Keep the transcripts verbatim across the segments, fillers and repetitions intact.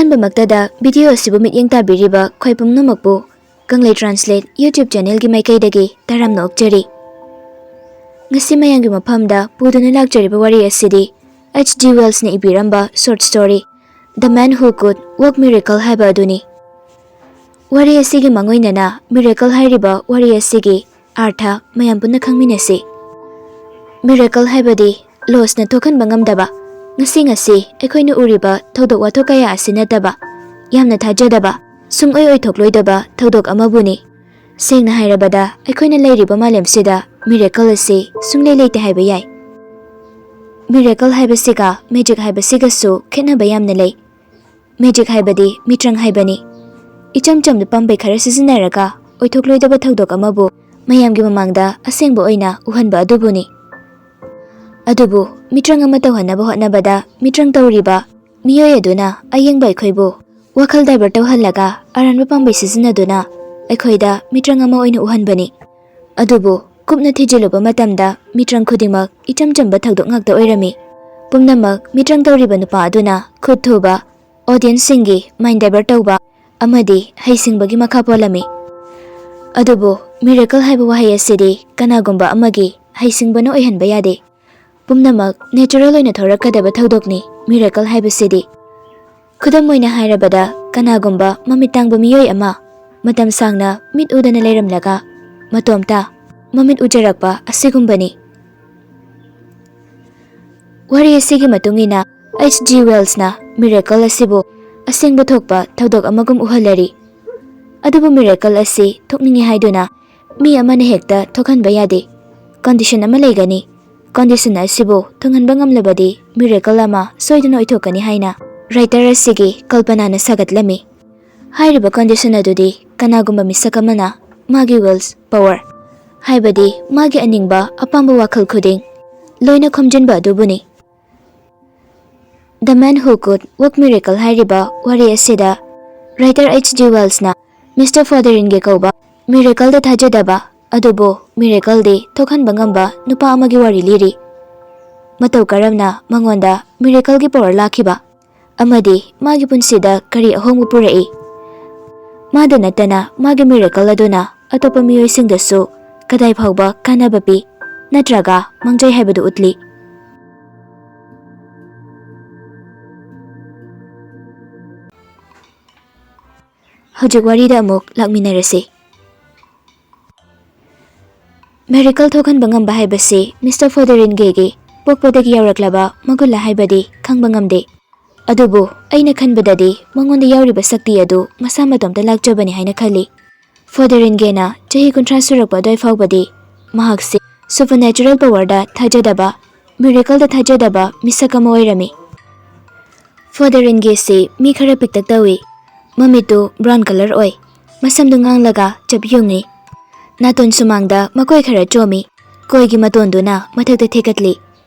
ꯑꯍꯥꯟꯕꯃꯛꯇꯗ video ꯑꯁꯤꯕꯨ ꯃꯤꯠꯌꯦꯡ ꯇꯥꯕꯤꯔꯤꯕ ꯈ꯭ꯋꯥꯏ ꯄꯨꯝꯅꯃꯛꯄꯨ ꯀꯪꯂꯩ Translate YouTube channelꯒꯤ ꯃꯥꯏꯀꯩꯗꯒꯤ ꯇꯔꯥꯝꯅ ꯑꯣꯛꯆꯔꯤ꯫ ꯉꯁꯤ ꯃꯌꯥꯝꯒꯤ ꯃꯐꯝꯗ ꯄꯨꯗꯨꯅ ꯂꯥꯛꯆꯔꯤꯕ ꯋꯥꯔꯤ ꯑꯁꯤꯗꯤ H G Wellsꯅ ꯏꯕꯤꯔꯝꯕ short story The Man Who Could Work Miracle ꯍꯥꯏꯕ ꯑꯗꯨꯅꯤ꯫ ꯋꯥꯔꯤ ꯑꯁꯤꯒꯤ ꯃꯥꯡꯑꯣꯏꯅꯅ miracle ꯍꯥꯏꯔꯤꯕ ꯋꯥꯔꯤ ꯑꯁꯤꯒꯤ ꯑꯥꯔꯊ ꯃꯌꯥꯝ ꯄꯨꯟꯅ ꯈꯪꯃꯤꯟꯅꯁꯤ꯫ Miracle ꯍꯥꯏꯕꯗꯤ ꯂꯣꯁꯅ ꯊꯣꯛꯍꯟꯕ ꯉꯝꯗꯕ, ꯉꯁꯤ ꯉꯁꯤ ꯑꯩꯈꯣꯏꯅ ꯎꯔꯤꯕ ꯊꯧꯗꯣꯛ ꯋꯥꯊꯣꯛ ꯀꯌꯥ ꯑꯁꯤ ꯅꯠꯇꯕ, ꯌꯥꯝꯅ ꯊꯥꯖꯗꯕ, ꯁꯨꯡꯑꯣꯏ ꯑꯣꯏꯊꯣꯛꯂꯣꯏꯗꯕ ꯊꯧꯗꯣꯛ ꯑꯃꯕꯨꯅꯤ꯫ ꯁꯦꯡꯅ ꯍꯥꯏꯔꯕꯗ, ꯑꯩꯈꯣꯏꯅ ꯂꯩꯔꯤꯕ ꯃꯥꯂꯦꯝꯁꯤꯗ miracle ꯑꯁꯤ ꯁꯨꯡꯂꯩ ꯂꯩꯇꯦ ꯍꯥꯏꯕ ꯌꯥꯏ꯫ Miracle ꯍꯥꯏꯕꯁꯤꯒ magic ꯍꯥꯏꯕꯁꯤꯒꯁꯨ ꯈꯦꯠꯅꯕ ꯌꯥꯝꯅ ꯂꯩ꯫ Magic ꯍꯥꯏꯕꯗꯤ ꯃꯤꯇ꯭ꯔꯪ ꯍꯥꯏꯕꯅꯤ꯫ ꯏꯆꯝ ꯆꯝꯕ ꯄꯥꯝꯕꯩ ꯈꯔ ꯁꯤꯖꯤꯟꯅꯔꯒ ꯑꯣꯏꯊꯣꯛꯂꯣꯏꯗꯕ ꯊꯧꯗꯣꯛ ꯑꯃꯕꯨ ꯃꯌꯥꯝꯒꯤ ꯃꯃꯥꯡꯗ ꯑꯁꯦꯡꯕ ꯑꯣꯏꯅ ꯎꯍꯟꯕ ꯑꯗꯨꯕꯨꯅꯤ꯫ ꯑꯗꯨꯕꯨ ꯃꯤꯇ꯭ꯔꯪ ꯑꯃ ꯇꯧꯍꯟꯅꯕ ꯍꯣꯠꯅꯕꯗ ꯃꯤꯇ꯭ꯔꯪ ꯇꯧꯔꯤꯕ ꯃꯤꯑꯣꯏ ꯑꯗꯨꯅ ꯑꯌꯦꯡꯕ ꯑꯩꯈꯣꯏꯕꯨ ꯋꯥꯈꯜ divert ꯇꯧꯍꯜꯂꯒ ꯑꯔꯥꯟꯕ ꯄꯥꯝꯕꯩ ꯁꯤꯖꯤꯟꯅꯗꯨꯅ ꯑꯩꯈꯣꯏꯗ ꯃꯤꯇ꯭ꯔꯪ ꯑꯃ ꯑꯣꯏꯅ ꯎꯍꯟꯕꯅꯤ꯫ ꯑꯗꯨꯕꯨ ꯀꯨꯞꯅ ꯊꯤꯖꯤꯜꯂꯨꯕ ꯃꯇꯝꯗ ꯃꯤꯇ꯭ꯔꯪ ꯈꯨꯗꯤꯡꯃꯛ ꯏꯆꯝ ꯆꯝꯕ ꯊꯧꯗꯣꯛ ꯉꯥꯛꯇ ꯑꯣꯏꯔꯝꯃꯤ꯫ ꯄꯨꯝꯅꯃꯛ ꯃꯤꯇ꯭ꯔꯪ ꯇꯧꯔꯤꯕ ꯅꯨꯄꯥ ꯑꯗꯨꯅ ꯈꯨꯠ ꯊꯨꯕ, audienceꯁꯤꯡꯒꯤ mind divert ꯇꯧꯕ ꯑꯃꯗꯤ ꯍꯩꯁꯤꯡꯕꯒꯤ ꯃꯈꯥ ꯄꯣꯜꯂꯝꯃꯤ꯫ ꯑꯗꯨꯕꯨ miracle ꯍꯥꯏꯕ ꯋꯥꯍꯩ ꯑꯁꯤꯗꯤ ꯀꯅꯥꯒꯨꯝꯕ ꯑꯃꯒꯤ ꯍꯩꯁꯤꯡꯕꯅ ꯑꯣꯏꯍꯟꯕ ꯌꯥꯗꯦ꯫ ꯄꯨꯝꯅꯃꯛ natural ꯑꯣꯏꯅ ꯊꯣꯔꯛꯀꯗꯕ ꯊꯧꯗꯣꯛꯅꯤ miracle ꯍꯥꯏꯕꯁꯤꯗꯤ꯫ ꯈꯨꯗꯝ ꯑꯣꯏꯅ ꯍꯥꯏꯔꯕꯗ, ꯀꯅꯥꯒꯨꯝꯕ ꯃꯃꯤꯠ ꯇꯥꯡꯕ ꯃꯤꯑꯣꯏ ꯑꯃ ꯃꯇꯝ ꯁꯥꯡꯅ ꯃꯤꯠ ꯎꯗꯅ ꯂꯩꯔꯝꯂꯒ ꯃꯇꯣꯝꯇ ꯃꯃꯤꯠ ꯎꯖꯔꯛꯄ ꯑꯁꯤꯒꯨꯝꯕꯅꯤ꯫ ꯋꯥꯔꯤ ꯑꯁꯤꯒꯤ ꯃꯇꯨꯡ ꯏꯟꯅ H G Wellsꯅ miracle ꯑꯁꯤꯕꯨ ꯑꯁꯦꯡꯕ ꯊꯣꯛꯄ ꯊꯧꯗꯣꯛ ꯑꯃꯒꯨꯝ ꯎꯍꯜꯂꯔꯤ꯫ ꯑꯗꯨꯕꯨ miracle ꯑꯁꯤ ꯊꯣꯛꯅꯤꯡꯏ ꯍꯥꯏꯗꯨꯅ ꯃꯤ ꯑꯃꯅ ꯍꯦꯛꯇ ꯊꯣꯛꯍꯟꯕ ꯌꯥꯗꯦ꯫ Condition ꯑꯃ ꯂꯩꯒꯅꯤ꯫ Condition ꯑꯁꯤꯕꯨ ꯊꯨꯡꯍꯟꯕ ꯉꯝꯂꯕꯗꯤ miracle ꯑꯃ ꯁꯣꯏꯗꯅ ꯑꯣꯏꯊꯣꯛꯀꯅꯤ ꯍꯥꯏꯅ writer ꯑꯁꯤꯒꯤ ꯀꯜꯄꯅꯥꯅ ꯁꯥꯒꯠꯂꯝꯃꯤ꯫ ꯍꯥꯏꯔꯤꯕ condition ꯑꯗꯨꯗꯤ ꯀꯅꯥꯒꯨꯝꯕ ꯃꯤꯁꯛ ꯑꯃꯅ ꯃꯥꯒꯤ will's power, ꯍꯥꯏꯕꯗꯤ ꯃꯥꯒꯤ ꯑꯅꯤꯡꯕ ꯑꯄꯥꯝꯕ ꯋꯥꯈꯜ ꯈꯨꯗꯤꯡ ꯂꯣꯏꯅ ꯈꯣꯝꯖꯤꯟꯕ ꯑꯗꯨꯕꯨꯅꯤ꯫ The Man Who Could Work Miracle ꯍꯥꯏꯔꯤꯕ ꯋꯥꯔꯤ ꯑꯁꯤꯗ writer H G Wellsꯅ Mister Fotheringay ꯀꯧꯕ miracleꯗ ꯊꯥꯖꯗꯕ ꯑꯗꯨꯕꯨ miracleꯗꯤ ꯊꯣꯛꯍꯟꯕ ꯉꯝꯕ ꯅꯨꯄꯥ ꯑꯃꯒꯤ ꯋꯥꯔꯤ ꯂꯤꯔꯤ꯫ ꯃꯇꯧ ꯀꯔꯝꯅ ꯃꯉꯣꯟꯗ miracleꯒꯤ power ꯂꯥꯛꯈꯤꯕ? ꯑꯃꯗꯤ ꯃꯥꯒꯤ ꯄꯨꯟꯁꯤꯗ ꯀꯔꯤ ꯑꯍꯣꯡꯕ ꯄꯨꯔꯛꯏ? ꯃꯥꯗ ꯅꯠꯇꯅ ꯃꯥꯒꯤ miracle ꯑꯗꯨꯅ ꯑꯇꯣꯞꯄ ꯃꯤꯑꯣꯏꯁꯤꯡꯗꯁꯨ ꯀꯗꯥꯏ ꯐꯥꯎꯕ ꯀꯥꯟꯅꯕ ꯄꯤ ꯅꯠꯇ꯭ꯔꯒ ꯃꯥꯡꯖꯩ ꯍꯥꯏꯕꯗꯨ ꯎꯠꯂꯤ꯫ ꯍꯧꯖꯤꯛ ꯋꯥꯔꯤꯗ ꯑꯃꯨꯛ ꯂꯥꯛꯃꯤꯟꯅꯔꯁꯤ꯫ Miracle ꯊꯣꯛꯍꯟꯕ ꯉꯝꯕ ꯍꯥꯏꯕꯁꯤ ꯃꯤꯁꯇꯔ ꯐꯣꯗꯦꯔꯤꯟꯒꯦꯒꯤ ꯄꯣꯛꯄꯗꯒꯤ ꯌꯥꯎꯔꯛꯂꯕ ꯃꯒꯨꯟꯂ ꯍꯥꯏꯕꯗꯤ ꯈꯪꯕ ꯉꯝꯗꯦ꯫ ꯑꯗꯨꯕꯨ ꯑꯩꯅ ꯈꯟꯕꯗꯗꯤ ꯃꯉꯣꯟꯗ ꯌꯥꯎꯔꯤꯕ ꯁꯛꯇꯤ ꯑꯗꯨ ꯃꯁꯥ ꯃꯇꯣꯝꯇ ꯂꯥꯛꯆꯕꯅꯤ ꯍꯥꯏꯅ ꯈꯜꯂꯤ꯫ ꯐꯣꯗꯦꯔꯤꯟꯒꯦꯅ ꯆꯍꯤ ꯀꯨꯟꯊ꯭ꯔꯥ ꯁꯨꯔꯛꯄ ꯑꯗꯨꯋꯥꯏ ꯐꯥꯎꯕꯗꯤ ꯃꯍꯥꯛꯁꯤ supernatural powerꯗ ꯊꯥꯖꯗꯕ, miracleꯗ ꯊꯥꯖꯗꯕ ꯃꯤꯁꯛ ꯑꯃ ꯑꯣꯏꯔꯝꯃꯤ꯫ ꯐꯣꯗꯦꯔꯤꯟꯒꯦꯁꯤ ꯃꯤ ꯈꯔ ꯄꯤꯛꯇꯛ ꯇꯧꯏ꯫ ꯃꯃꯤꯠꯇꯨ brown colour ꯑꯣꯏ꯫ ꯃꯁꯝꯗꯨ ꯉꯥꯡꯂꯒ ꯆꯞ ꯌꯨꯡꯏ꯫ ꯅꯥꯇꯣꯟ ꯁꯨꯃꯥꯡꯗ ꯃꯀꯣꯏ ꯈꯔ ꯆꯣꯝꯃꯤ꯫ ꯀꯣꯏꯒꯤ ꯃꯇꯣꯟꯗꯨꯅ ꯃꯊꯛꯇ ꯊꯦꯛꯀꯠꯂꯤ꯫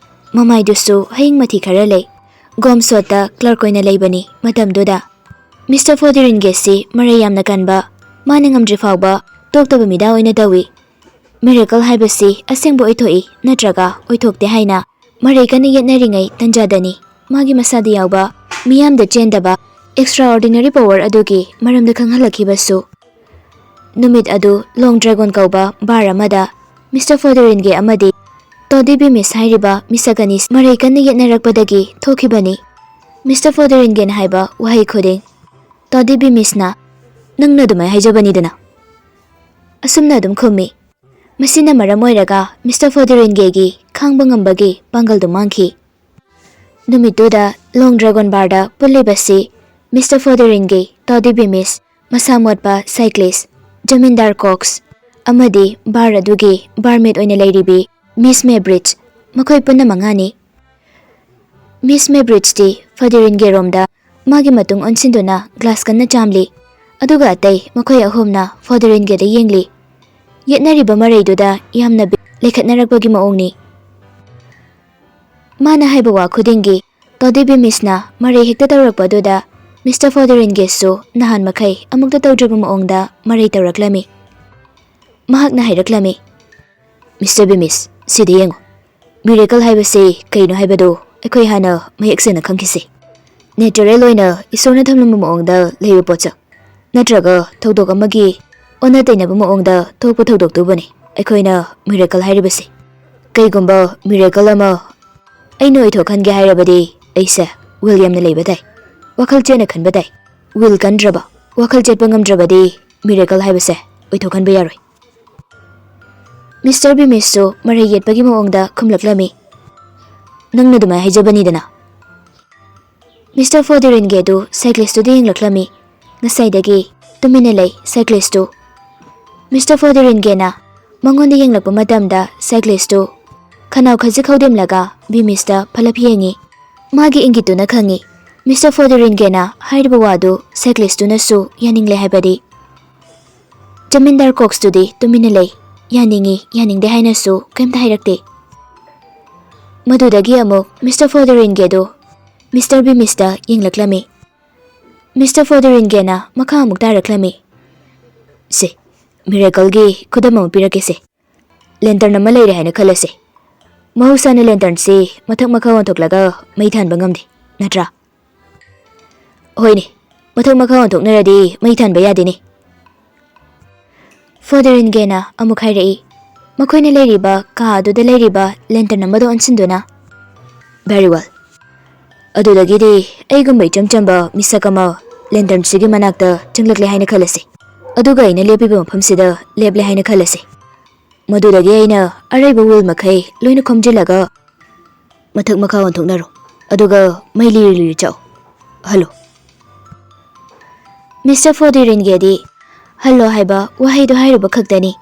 ꯃꯃꯥꯏꯗꯨꯁꯨ ꯍꯌꯤꯡ ꯃꯊꯤ ꯈꯔ ꯂꯩ꯫ ꯒꯣꯝꯁꯣꯠꯇ clerk ꯑꯣꯏꯅ ꯂꯩꯕꯅꯤ ꯃꯇꯝꯗꯨꯗ꯫ ꯃꯤꯁꯇꯔ ꯐꯣꯗꯦꯔꯤꯟꯒꯦꯁꯤ ꯃꯔꯩ ꯌꯥꯝꯅ ꯀꯟꯕ, ꯃꯥꯅ ꯉꯝꯗ꯭ꯔꯤ ꯐꯥꯎꯕ ꯇꯣꯛꯇꯕ ꯃꯤꯗꯥ ꯑꯣꯏꯅ ꯇꯧꯏ꯫ Miracle ꯍꯥꯏꯕꯁꯤ ꯑꯁꯦꯡꯕ ꯑꯣꯏꯊꯣꯛꯏ ꯅꯠꯇ꯭ꯔꯒ ꯑꯣꯏꯊꯣꯛꯇꯦ ꯍꯥꯏꯅ ꯃꯔꯩ ꯀꯟꯅ ꯌꯦꯠꯅꯔꯤꯉꯩ ꯇꯟꯖꯥꯗꯅꯤ ꯃꯥꯒꯤ ꯃꯁꯥꯗ ꯌꯥꯎꯕ, ꯃꯤꯌꯥꯝꯗ ꯆꯦꯟꯗꯕ extraordinary power ꯑꯗꯨꯒꯤ ꯃꯔꯝꯗ ꯈꯪꯍꯜꯂꯛꯈꯤꯕꯁꯨ꯫ ꯅꯨꯃꯤꯠ ꯑꯗꯨ Long Dragon ꯀꯧꯕ bar ꯑꯃꯗ ꯃꯤꯁꯇꯔ ꯐꯣꯗꯦꯔꯤꯟꯒꯦ ꯑꯃꯗꯤ ꯇꯣꯗꯤ ꯕꯤꯃꯤꯁ ꯍꯥꯏꯔꯤꯕ ꯃꯤꯁꯛ ꯑꯅꯤ ꯃꯔꯩ ꯀꯟꯅ ꯌꯦꯠꯅꯔꯛꯄꯗꯒꯤ ꯊꯣꯛꯈꯤꯕꯅꯤ꯫ ꯃꯤꯁꯇꯔ ꯐꯣꯗꯦꯔꯤꯟꯒꯦꯅ ꯍꯥꯏꯕ ꯋꯥꯍꯩ ꯈꯨꯗꯤꯡ ꯇꯣꯗꯤ ꯕꯤꯃꯤꯁꯅ "ꯅꯪꯅ ꯑꯗꯨꯃꯥꯏ ꯍꯥꯏꯖꯕꯅꯤꯗꯅ" ꯑꯁꯨꯝꯅ ꯑꯗꯨꯝ ꯈꯨꯝꯃꯤ꯫ ꯃꯁꯤꯅ ꯃꯔꯝ ꯑꯣꯏꯔꯒ ꯃꯤꯁꯇꯔ ꯐꯣꯗꯦꯔꯤꯟꯒꯦꯒꯤ ꯈꯥꯡꯕ ꯉꯝꯕꯒꯤ ꯄꯥꯡꯒꯜꯗꯨ ꯃꯥꯡꯈꯤ꯫ ꯅꯨꯃꯤꯠꯇꯨꯗ Long Dragon barꯗ ꯄꯨꯜꯂꯤꯕꯁꯤ ꯃꯤꯁꯇꯔ ꯐꯣꯗꯦꯔꯤꯟꯒꯦ, ꯇꯣꯗꯤ ꯕꯤꯃꯤꯁ, ꯃꯁꯥ ꯃꯣꯠꯄ cyclist, ꯖꯃꯤꯟꯗꯥꯔ ꯀꯣꯛꯁ, ꯑꯃꯗꯤ bar ꯑꯗꯨꯒꯤ barmaid ꯑꯣꯏꯅ ꯂꯩꯔꯤꯕꯤ ꯃꯤꯁ ꯃꯦꯕ꯭ꯔꯤꯖ, ꯃꯈꯣꯏ ꯄꯨꯟꯅ ꯃꯉꯥꯅꯤ꯫ ꯃꯤꯁ ꯃꯦꯕ꯭ꯔꯤꯖꯇꯤ ꯐꯣꯗꯦꯔꯤꯟꯒꯦꯔꯣꯝꯗ ꯃꯥꯒꯤ ꯃꯇꯨꯡ ꯑꯣꯟꯁꯤꯟꯗꯨꯅ glass ꯀꯟꯅ ꯆꯥꯝꯂꯤ, ꯑꯗꯨꯒ ꯑꯇꯩ ꯃꯈꯣꯏ ꯑꯍꯨꯝꯅ ꯐꯣꯗꯦꯔꯤꯟꯒꯦꯗ ꯌꯦꯡꯂꯤ꯫ ꯌꯦꯠꯅꯔꯤꯕ ꯃꯔꯩꯗꯨꯗ ꯌꯥꯝꯅ ꯕꯤꯠ ꯂꯩꯈꯠꯅꯔꯛꯄꯒꯤ ꯃꯑꯣꯡꯅꯤ꯫ ꯃꯥꯅ ꯍꯥꯏꯕ ꯋꯥ ꯈꯨꯗꯤꯡꯒꯤ ꯇꯣꯗꯤ ꯕꯤꯃꯤꯁꯅ ꯃꯔꯩ ꯍꯦꯛꯇ ꯇꯧꯔꯛꯄꯗꯨꯗ ꯃꯤꯁꯇꯔ ꯐꯣꯗꯦꯔꯤꯟꯒꯦꯁꯁꯨ ꯅꯍꯥꯟ ꯃꯈꯩ ꯑꯃꯨꯛꯇ ꯇꯧꯗ꯭ꯔꯤꯕ ꯃꯑꯣꯡꯗ ꯃꯔꯩ ꯇꯧꯔꯛꯂꯝꯃꯤ꯫ ꯃꯍꯥꯛꯅ ꯍꯥꯏꯔꯛꯂꯝꯃꯤ, "ꯃꯤꯁꯇꯔ ꯕꯤꯃꯤꯁ, ꯁꯤꯗ ꯌꯦꯡꯉꯨ꯫ Miracle ꯍꯥꯏꯕꯁꯤ ꯀꯩꯅꯣ ꯍꯥꯏꯕꯗꯨ ꯑꯩꯈꯣꯏ ꯍꯥꯟꯅ ꯃꯌꯦꯛ ꯁꯦꯡꯅ ꯈꯪꯈꯤꯁꯤ꯫ ꯅꯦꯆꯔꯦꯜ ꯑꯣꯏꯅ ꯏꯁꯣꯔꯅ ꯊꯝꯂꯝꯕ ꯃꯑꯣꯡꯗ ꯂꯩꯕ ꯄꯣꯠꯁꯛ, ꯅꯠꯇ꯭ꯔꯒ ꯊꯧꯗꯣꯛ ꯑꯃꯒꯤ ꯑꯣꯟꯅ ꯇꯩꯅꯕ ꯃꯑꯣꯡꯗ ꯊꯣꯛꯄ ꯊꯧꯗꯣꯛꯇꯨꯕꯨꯅꯤ ꯑꯩꯈꯣꯏꯅ ꯃꯤꯔꯦꯀꯜ ꯍꯥꯏꯔꯤꯕꯁꯤ꯫ ꯀꯩꯒꯨꯝꯕ ꯃꯤꯔꯦꯀꯜ ꯑꯃ ꯑꯩꯅ ꯑꯣꯏꯊꯣꯛꯍꯟꯒꯦ ꯍꯥꯏꯔꯕꯗꯤ ꯑꯩꯁꯦ ꯋꯤꯜ ꯌꯥꯝꯅ ꯂꯩꯕ ꯇꯥꯏ, ꯋꯥꯈꯜ ꯆꯦꯠꯅ ꯈꯟꯕ ꯇꯥꯏ꯫ ꯋꯤꯜ ꯀꯟꯗ꯭ꯔꯕ, ꯋꯥꯈꯜ ꯆꯦꯠꯄ ꯉꯝꯗ꯭ꯔꯕꯗꯤ ꯃꯤꯔꯦꯀꯜ ꯍꯥꯏꯕꯁꯦ ꯑꯣꯏꯊꯣꯛꯍꯟꯕ ꯌꯥꯔꯣꯏ꯫ ꯃꯤꯁꯇꯔ ꯕꯤꯃꯤꯁꯁꯨ ꯃꯔꯩ ꯌꯦꯠꯄꯒꯤ ꯃꯑꯣꯡꯗ ꯈꯨꯝꯂꯛꯂꯝꯃꯤ꯫ ꯅꯪꯅ ꯑꯗꯨꯃꯥꯏꯅ ꯍꯥꯏꯖꯕꯅꯤꯗꯅ꯫ ꯃꯤꯁꯇꯔ ꯐꯣꯗꯦꯔꯤꯟꯒꯦ ꯑꯗꯨ ꯁꯥꯏꯀ꯭ꯂꯤꯁꯇꯨꯗ ꯌꯦꯡꯂꯛꯂꯝꯃꯤ꯫ ꯉꯁꯥꯏꯗꯒꯤ ꯇꯨꯃꯤꯟꯅ ꯂꯩ ꯁꯥꯏꯀ꯭ꯂꯤꯁꯇꯨ꯫ ꯃꯤꯁꯇꯔ ꯐꯣꯗꯦꯔꯤꯟꯒꯦꯅ ꯃꯉꯣꯟꯗ ꯌꯦꯡꯂꯛꯄ ꯃꯇꯝꯗ ꯁꯥꯏꯀ꯭ꯂꯤꯁꯇꯨ ꯈꯅꯥꯎ ꯈꯖꯤꯛ ꯍꯧꯗꯦꯝꯂꯒ ꯕꯤꯃꯤꯁꯇ ꯐꯂꯞ ꯌꯦꯡꯉꯤ꯫ ꯃꯥꯒꯤ ꯏꯪꯒꯤꯠꯇꯨꯅ ꯈꯪꯉꯤ, ꯃꯤꯁꯇꯔ ꯐꯣꯗꯦꯔꯤꯟꯒꯦꯅ ꯍꯥꯏꯔꯤꯕ ꯋꯥꯗꯨ ꯁꯥꯏꯀ꯭ꯂꯤꯁꯇꯨꯅꯁꯨ ꯌꯥꯅꯤꯡꯂꯦ ꯍꯥꯏꯕꯗꯤ꯫ ꯖꯃꯤꯟꯗꯥꯔ ꯀꯣꯛꯁꯇꯨꯗꯤ ꯇꯨꯃꯤꯟꯅ ꯂꯩ꯫ ꯌꯥꯅꯤꯡꯉꯤ, ꯌꯥꯅꯤꯡꯗꯦ ꯍꯥꯏꯅꯁꯨ ꯀꯩꯝꯇ ꯍꯥꯏꯔꯛꯇꯦ꯫ ꯃꯗꯨꯗꯒꯤ ꯑꯃꯨꯛ ꯃꯤꯁꯇꯔ ꯐꯣꯗꯦꯔꯤꯟꯒꯦꯗꯨ ꯃꯤꯁꯇꯔ ꯕꯤꯃꯤꯁꯇ ꯌꯦꯡꯂꯛꯂꯝꯃꯤ꯫ ꯃꯤꯁꯇꯔ ꯐꯣꯗꯦꯔꯤꯟꯒꯦꯅ ꯃꯈꯥ ꯑꯃꯨꯛ ꯇꯥꯔꯛꯂꯝꯃꯤ꯫ ꯁꯦ, ꯃꯤꯔꯦꯀꯜꯒꯤ ꯈꯨꯗꯝ ꯑꯃ ꯄꯤꯔꯛꯀꯦꯁꯦ꯫ ꯂꯦꯟꯇꯔꯟ ꯑꯃ ꯂꯩꯔꯦ ꯍꯥꯏꯅ ꯈꯜꯂꯁꯦ꯫ ꯃꯍꯧꯁꯥꯅ ꯂꯦꯟꯇꯔꯟꯁꯤ ꯃꯊꯛ ꯃꯈꯥ ꯑꯣꯟꯊꯣꯛꯂꯒ ꯃꯩ ꯊꯥꯟꯕ ꯉꯝꯗꯦ, ꯅꯠꯇ꯭ꯔꯥ? ꯍꯣꯏꯅꯦ, ꯃꯊꯛ ꯃꯈꯥ ꯑꯣꯟꯊꯣꯛꯅꯔꯗꯤ ꯃꯩ ꯊꯥꯟꯕ ꯌꯥꯗꯦꯅꯦ꯫ ꯐꯣꯗꯦꯔꯤꯟꯒꯦꯅ ꯑꯃꯨꯛ ꯍꯥꯏꯔꯛꯏ, ꯃꯈꯣꯏꯅ ꯂꯩꯔꯤꯕ ꯀꯥ ꯑꯗꯨꯗ ꯂꯩꯔꯤꯕ ꯂꯦꯟꯇꯔꯟ ꯑꯃꯗ ꯑꯣꯟꯁꯤꯟꯗꯨꯅ꯫ Very well. ꯑꯗꯨꯗꯒꯤꯗꯤ ꯑꯩꯒꯨꯝꯕ ꯏꯆꯝ ꯆꯝꯕ ꯃꯤꯁꯛ ꯑꯃ ꯂꯦꯟꯇꯔꯟꯁꯤꯒꯤ ꯃꯅꯥꯛꯇ ꯆꯪꯂꯛꯂꯦ ꯍꯥꯏꯅ ꯈꯜꯂꯁꯤ, ꯑꯗꯨꯒ ꯑꯩꯅ ꯂꯦꯞꯄꯤꯕ ꯃꯐꯝꯁꯤꯗ ꯂꯦꯞꯂꯦ ꯍꯥꯏꯅ ꯈꯜꯂꯁꯤ꯫ ꯃꯗꯨꯗꯒꯤ ꯑꯩꯅ ꯑꯔꯩꯕ ꯋꯤꯜ ꯃꯈꯩ ꯂꯣꯏꯅ ꯈꯣꯝꯖꯤꯜꯂꯒ ꯃꯊꯛ ꯃꯈꯥ ꯑꯣꯟꯊꯣꯛꯅꯔꯣ, ꯑꯗꯨꯒ ꯃꯩ ꯂꯤꯔꯤ ꯂꯤꯔꯤ ꯆꯥꯛꯑꯣ꯫ ꯍꯜꯂꯣ꯫ ꯃꯤꯁꯇꯔ ꯐꯣꯗꯦꯔꯤꯟꯒꯦꯗꯤ "ꯍꯜꯂꯣ" ꯍꯥꯏꯕ ꯋꯥꯍꯩꯗꯨ ꯍꯥꯏꯔꯨꯕ ꯈꯛꯇꯅꯤ꯫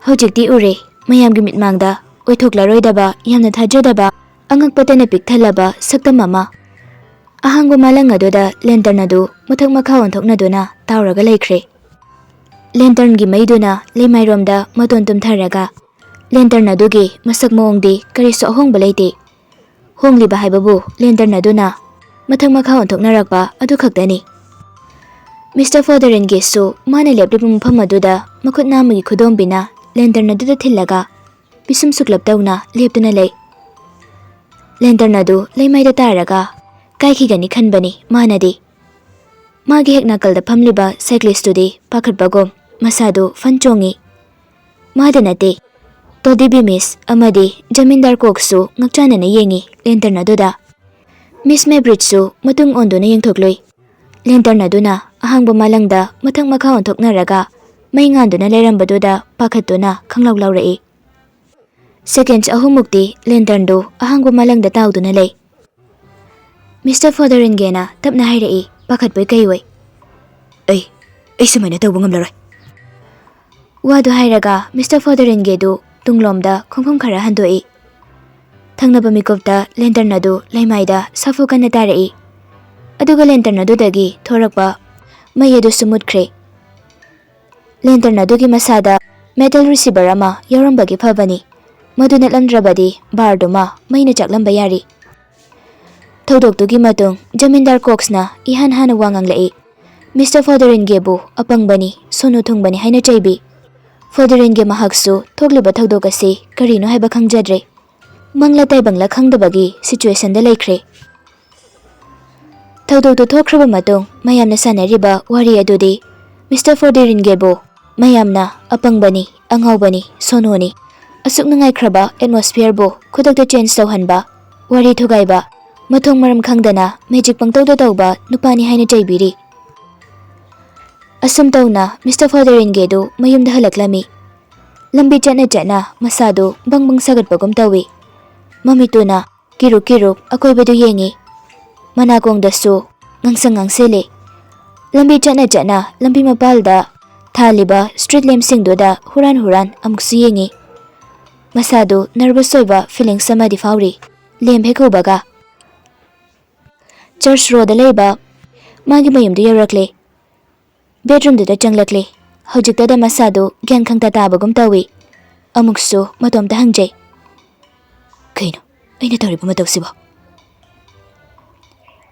ꯍꯧꯖꯤꯛꯇꯤ ꯎꯔꯦ, ꯃꯌꯥꯝꯒꯤ ꯃꯤꯠꯃꯥꯡꯗ ꯑꯣꯏꯊꯣꯛꯂꯔꯣꯏꯗꯕ, ꯌꯥꯝꯅ ꯊꯥꯖꯗꯕ, ꯑꯉꯛꯄꯇꯅ ꯄꯤꯛ ꯊꯜꯂꯕ ꯁꯛꯇꯝ ꯑꯃ꯫ ꯑꯍꯥꯡꯕ ꯃꯥꯂꯪ ꯑꯗꯨꯗ ꯂꯦꯟꯇꯔꯟ ꯑꯗꯨ ꯃꯊꯛ ꯃꯈꯥ ꯑꯣꯟꯊꯣꯛꯅꯗꯨꯅ ꯇꯥꯎꯔꯒ ꯂꯩꯈ꯭ꯔꯦ꯫ ꯂꯦꯟꯇꯔꯟꯒꯤ ꯃꯩꯗꯨꯅ ꯂꯩꯃꯥꯏꯔꯣꯝꯗ ꯃꯇꯣꯟ ꯇꯨꯝꯊꯔꯒ ꯂꯦꯟꯇꯔꯟ ꯑꯗꯨꯒꯤ ꯃꯁꯛ ꯃꯑꯣꯡꯗꯤ ꯀꯔꯤꯁꯨ ꯑꯍꯣꯡꯕ ꯂꯩꯇꯦ꯫ ꯍꯣꯡꯂꯤꯕ ꯍꯥꯏꯕꯕꯨ ꯂꯦꯟꯇꯔꯟ ꯑꯗꯨꯅ ꯃꯊꯛ ꯃꯈꯥ ꯑꯣꯟꯊꯣꯛꯅꯔꯛꯄ ꯑꯗꯨ ꯈꯛꯇꯅꯤ꯫ ꯃꯤꯁꯇꯔ ꯐꯣꯗꯦꯔꯤꯟꯒꯦꯁꯨ ꯃꯥꯅ ꯂꯦꯞꯂꯤꯕ ꯃꯐꯝ ꯑꯗꯨꯗ ꯃꯈꯨꯠ ꯅꯥꯝꯃꯒꯤ ꯈꯨꯗꯣꯝꯕꯤꯅ ꯂꯦꯟꯇꯔꯟ ꯑꯗꯨꯗ ꯊꯤꯜꯂꯒ ꯄꯤꯁꯨꯝ ꯁꯨꯛꯂꯞ ꯇꯧꯅ ꯂꯦꯞꯇꯨꯅ ꯂꯩ꯫ ꯂꯦꯟꯇꯔꯟ ꯑꯗꯨ ꯂꯩꯃꯥꯏꯗ ꯇꯥꯔꯒ ꯀꯥꯏꯈꯤꯒꯅꯤ ꯈꯟꯕꯅꯤ ꯃꯥꯅꯗꯤ꯫ ꯃꯥꯒꯤ ꯍꯦꯛ ꯅꯥꯀꯜꯗ ꯐꯝꯂꯤꯕ ꯁꯥꯏꯀ꯭ꯂꯤꯁꯇꯨꯗꯤ ꯄꯥꯈꯠꯄꯒꯨꯝ ꯃꯁꯥꯗꯨ ꯐꯟ ꯆꯣꯡꯉꯤ꯫ ꯃꯥꯗ ꯅꯠꯇꯦ, ꯇꯣꯗꯤ ꯕꯤꯃꯤꯁ ꯑꯃꯗꯤ ꯖꯃꯤꯟꯗꯥꯔ ꯀꯣꯛꯁꯨ ꯉꯛꯆꯥꯟꯅꯅ ꯌꯦꯡꯉꯤ ꯂꯦꯟꯇꯔꯟ ꯑꯗꯨꯗ꯫ ꯃꯤꯁ ꯃꯦꯕ꯭ꯔꯤꯠꯁꯨ ꯃꯇꯨꯡ ꯑꯣꯟꯗꯨꯅ ꯌꯦꯡꯊꯣꯛꯂꯨꯏ꯫ ꯂꯦꯟꯇꯔꯟ ꯑꯗꯨꯅ ꯑꯍꯥꯡꯕ ꯃꯥꯂꯪꯗ ꯃꯊꯛ ꯃꯈꯥ ꯑꯣꯟꯊꯣꯛꯅꯔꯒ ꯃꯩ ꯉꯥꯟꯗꯨꯅ ꯂꯩꯔꯝꯕꯗꯨꯗ ꯄꯥꯈꯠꯇꯨꯅ ꯈꯪꯂꯥꯎ ꯂꯥꯎꯔꯛꯏ꯫ ꯁꯦꯀꯦꯟꯁ ꯑꯍꯨꯝꯃꯨꯛꯇꯤ ꯂꯦꯟꯇꯔꯟꯗꯨ ꯑꯍꯥꯡꯕ ꯃꯥꯂꯪꯗ ꯇꯥꯎꯗꯨꯅ ꯂꯩ꯫ ꯃꯤꯁꯇꯔ ꯐꯣꯗꯔꯤꯟꯒꯦꯅ ꯇꯞꯅ ꯍꯥꯏꯔꯛꯏ, ꯄꯥꯈꯠꯄꯣꯏ ꯀꯩꯑꯣꯏ꯫ "ꯑꯩ, ꯑꯩ ꯁꯨꯃꯥꯏꯅ ꯇꯧꯕ ꯉꯝꯂꯔꯣꯏ꯫" ꯋꯥꯗꯨ ꯍꯥꯏꯔꯒ ꯃꯤꯁꯇꯔ ꯐꯣꯗꯔꯤꯟꯒꯦꯗꯨ ꯇꯨꯡꯂꯣꯝꯗ ꯈꯣꯡꯐꯝ ꯈꯔ ꯍꯟꯗꯣꯛꯏ꯫ ꯊꯪꯅꯕ ꯃꯤꯀꯨꯞꯇ ꯂꯦꯟꯇꯔꯟ ꯑꯗꯨ ꯂꯩꯃꯥꯏꯗ ꯁꯥꯐꯨ ꯀꯟꯅ ꯇꯥꯔꯛꯏ꯫ ꯑꯗꯨꯒ ꯂꯦꯟꯇꯔꯟ ꯑꯗꯨꯗꯒꯤ ꯊꯣꯔꯛꯄ ꯃꯩ ꯑꯗꯨꯁꯨ ꯃꯨꯠꯈ꯭ꯔꯦ꯫ ꯂꯦꯟꯇꯔꯟ ꯑꯗꯨꯒꯤ ꯃꯁꯥꯗ ꯃꯦꯇꯜ ꯔꯤꯁꯤꯚꯔ ꯑꯃ ꯌꯥꯎꯔꯝꯕꯒꯤ ꯐꯕꯅꯤ꯫ ꯃꯗꯨ ꯅꯠꯂꯝꯗ꯭ꯔꯕꯗꯤ ꯕꯥꯔꯗꯨꯃ ꯃꯩꯅ ꯆꯥꯛꯂꯝꯕ ꯌꯥꯔꯤ꯫ ꯊꯧꯗꯣꯛꯇꯨꯒꯤ ꯃꯇꯨꯡ ꯖꯃꯤꯟꯗꯥꯔ ꯀꯣꯛꯁꯅ ꯏꯍꯥꯟ ꯍꯥꯟꯅ ꯋꯥ ꯉꯥꯡꯂꯛꯏ꯫ ꯃꯤꯁꯇꯔ ꯐꯣꯗꯔꯤꯟꯒꯦꯕꯨ ꯑꯄꯪꯕꯅꯤ, ꯁꯣꯅꯨ ꯊꯨꯡꯕꯅꯤ ꯍꯥꯏꯅ ꯆꯩꯕꯤ꯫ ꯐꯣꯗꯔꯤꯟꯒꯦ ꯃꯍꯥꯛꯁꯨ ꯊꯣꯛꯂꯤꯕ ꯊꯧꯗꯣꯛ ꯑꯁꯤ ꯀꯔꯤꯅꯣ ꯍꯥꯏꯕ ꯈꯪꯖꯗ꯭ꯔꯦ꯫ ꯃꯪꯂ ꯇꯥꯏꯕꯪꯂ ꯈꯪꯗꯕꯒꯤ ꯁꯤꯆꯨꯋꯦꯁꯟꯗ ꯂꯩꯈ꯭ꯔꯦ꯫ ꯊꯧꯗꯣꯛꯇꯨ ꯊꯣꯛꯈ꯭ꯔꯕ ꯃꯇꯨꯡ ꯃꯌꯥꯝꯅ ꯁꯥꯟꯅꯔꯤꯕ ꯋꯥꯔꯤ ꯑꯗꯨꯗꯤ ꯃꯤꯁꯇꯔ ꯐꯣꯗꯔꯤꯟꯒꯦꯕꯨ ꯃꯌꯥꯝꯅ ꯑꯄꯪꯕꯅꯤ, ꯑꯉꯥꯎꯕꯅꯤ, ꯁꯣꯅꯣꯅꯤ, ꯑꯁꯨꯛ ꯅꯨꯡꯉꯥꯏꯈ꯭ꯔꯕ ꯑꯦꯠꯃꯣꯁꯐꯤꯌꯔꯕꯨ ꯈꯨꯗꯛꯇ ꯆꯦꯟꯖ ꯇꯧꯍꯟꯕ, ꯋꯥꯔꯤ ꯊꯨꯒꯥꯏꯕ, ꯃꯊꯣꯡ ꯃꯔꯝ ꯈꯪꯗꯅ ꯃꯦꯖꯤꯛ ꯄꯪꯇꯧꯗ ꯇꯧꯕ ꯅꯨꯄꯥꯅꯤ ꯍꯥꯏꯅ ꯆꯩꯕꯤꯔꯤ꯫ ꯑꯁꯨꯝ ꯇꯧꯅ ꯃꯤꯁꯇꯔ ꯐꯣꯗꯔꯤꯟꯒꯦꯗꯨ ꯃꯌꯨꯝꯗ ꯍꯜꯂꯛꯂꯝꯃꯤ꯫ ꯂꯝꯕꯤ ꯆꯠꯅ ꯆꯠꯅ ꯃꯁꯥꯗꯨ ꯕꯪ ꯕꯪ ꯁꯥꯒꯠꯄꯒꯨꯝ ꯇꯧꯏ꯫ ꯃꯃꯤꯠꯇꯨꯅ ꯀꯤꯔꯨꯛ ꯀꯤꯔꯨꯛ ꯑꯀꯣꯏꯕꯗꯨ ꯌꯦꯡꯏ꯫ ꯃꯅꯥꯀꯣꯡꯗꯁꯨ ꯉꯥꯡꯁꯪ ꯉꯥꯡꯁꯤꯜꯂꯤ꯫ ꯂꯝꯕꯤ ꯆꯠꯅ ꯆꯠꯅ ꯂꯝꯕꯤ ꯃꯄꯥꯜꯗ ꯊꯥꯜꯂꯤꯕ ꯁ꯭ꯇ꯭ꯔꯤꯠ ꯂꯦꯝꯞꯁꯤꯡꯗꯨꯗ ꯍꯨꯔꯥꯟ ꯍꯨꯔꯥꯟ ꯑꯃꯨꯛꯁꯨ ꯌꯦꯡꯏ꯫ ꯃꯁꯥꯗꯨ ꯅꯔꯚꯁ ꯑꯣꯏꯕ ꯐꯤꯂꯤꯡꯁ ꯑꯃꯗꯤ ꯐꯥꯎꯔꯤ꯫ ꯂꯦꯝꯞ ꯍꯦꯛ ꯎꯕꯒ꯫ ꯆꯔꯆ ꯔꯣꯗ ꯂꯩꯕ ꯃꯥꯒꯤ ꯃꯌꯨꯝꯗꯨ ꯌꯧꯔꯛꯂꯦ꯫ ꯕꯦꯗꯔꯨꯝꯗꯨꯗ ꯆꯪꯂꯛꯂꯦ꯫ ꯍꯧꯖꯤꯛꯇꯗ ꯃꯁꯥꯗꯨ ꯒ꯭ꯌꯥꯟ ꯈꯪꯇꯥ ꯇꯥꯕꯒꯨꯝ ꯇꯧꯏ꯫ ꯑꯃꯨꯛꯁꯨ ꯃꯇꯣꯝꯇ ꯍꯪꯖꯩ, "ꯀꯩꯅꯣ ꯑꯩꯅ ꯇꯧꯔꯤꯕ ꯃꯇꯧꯁꯤꯕꯣ?"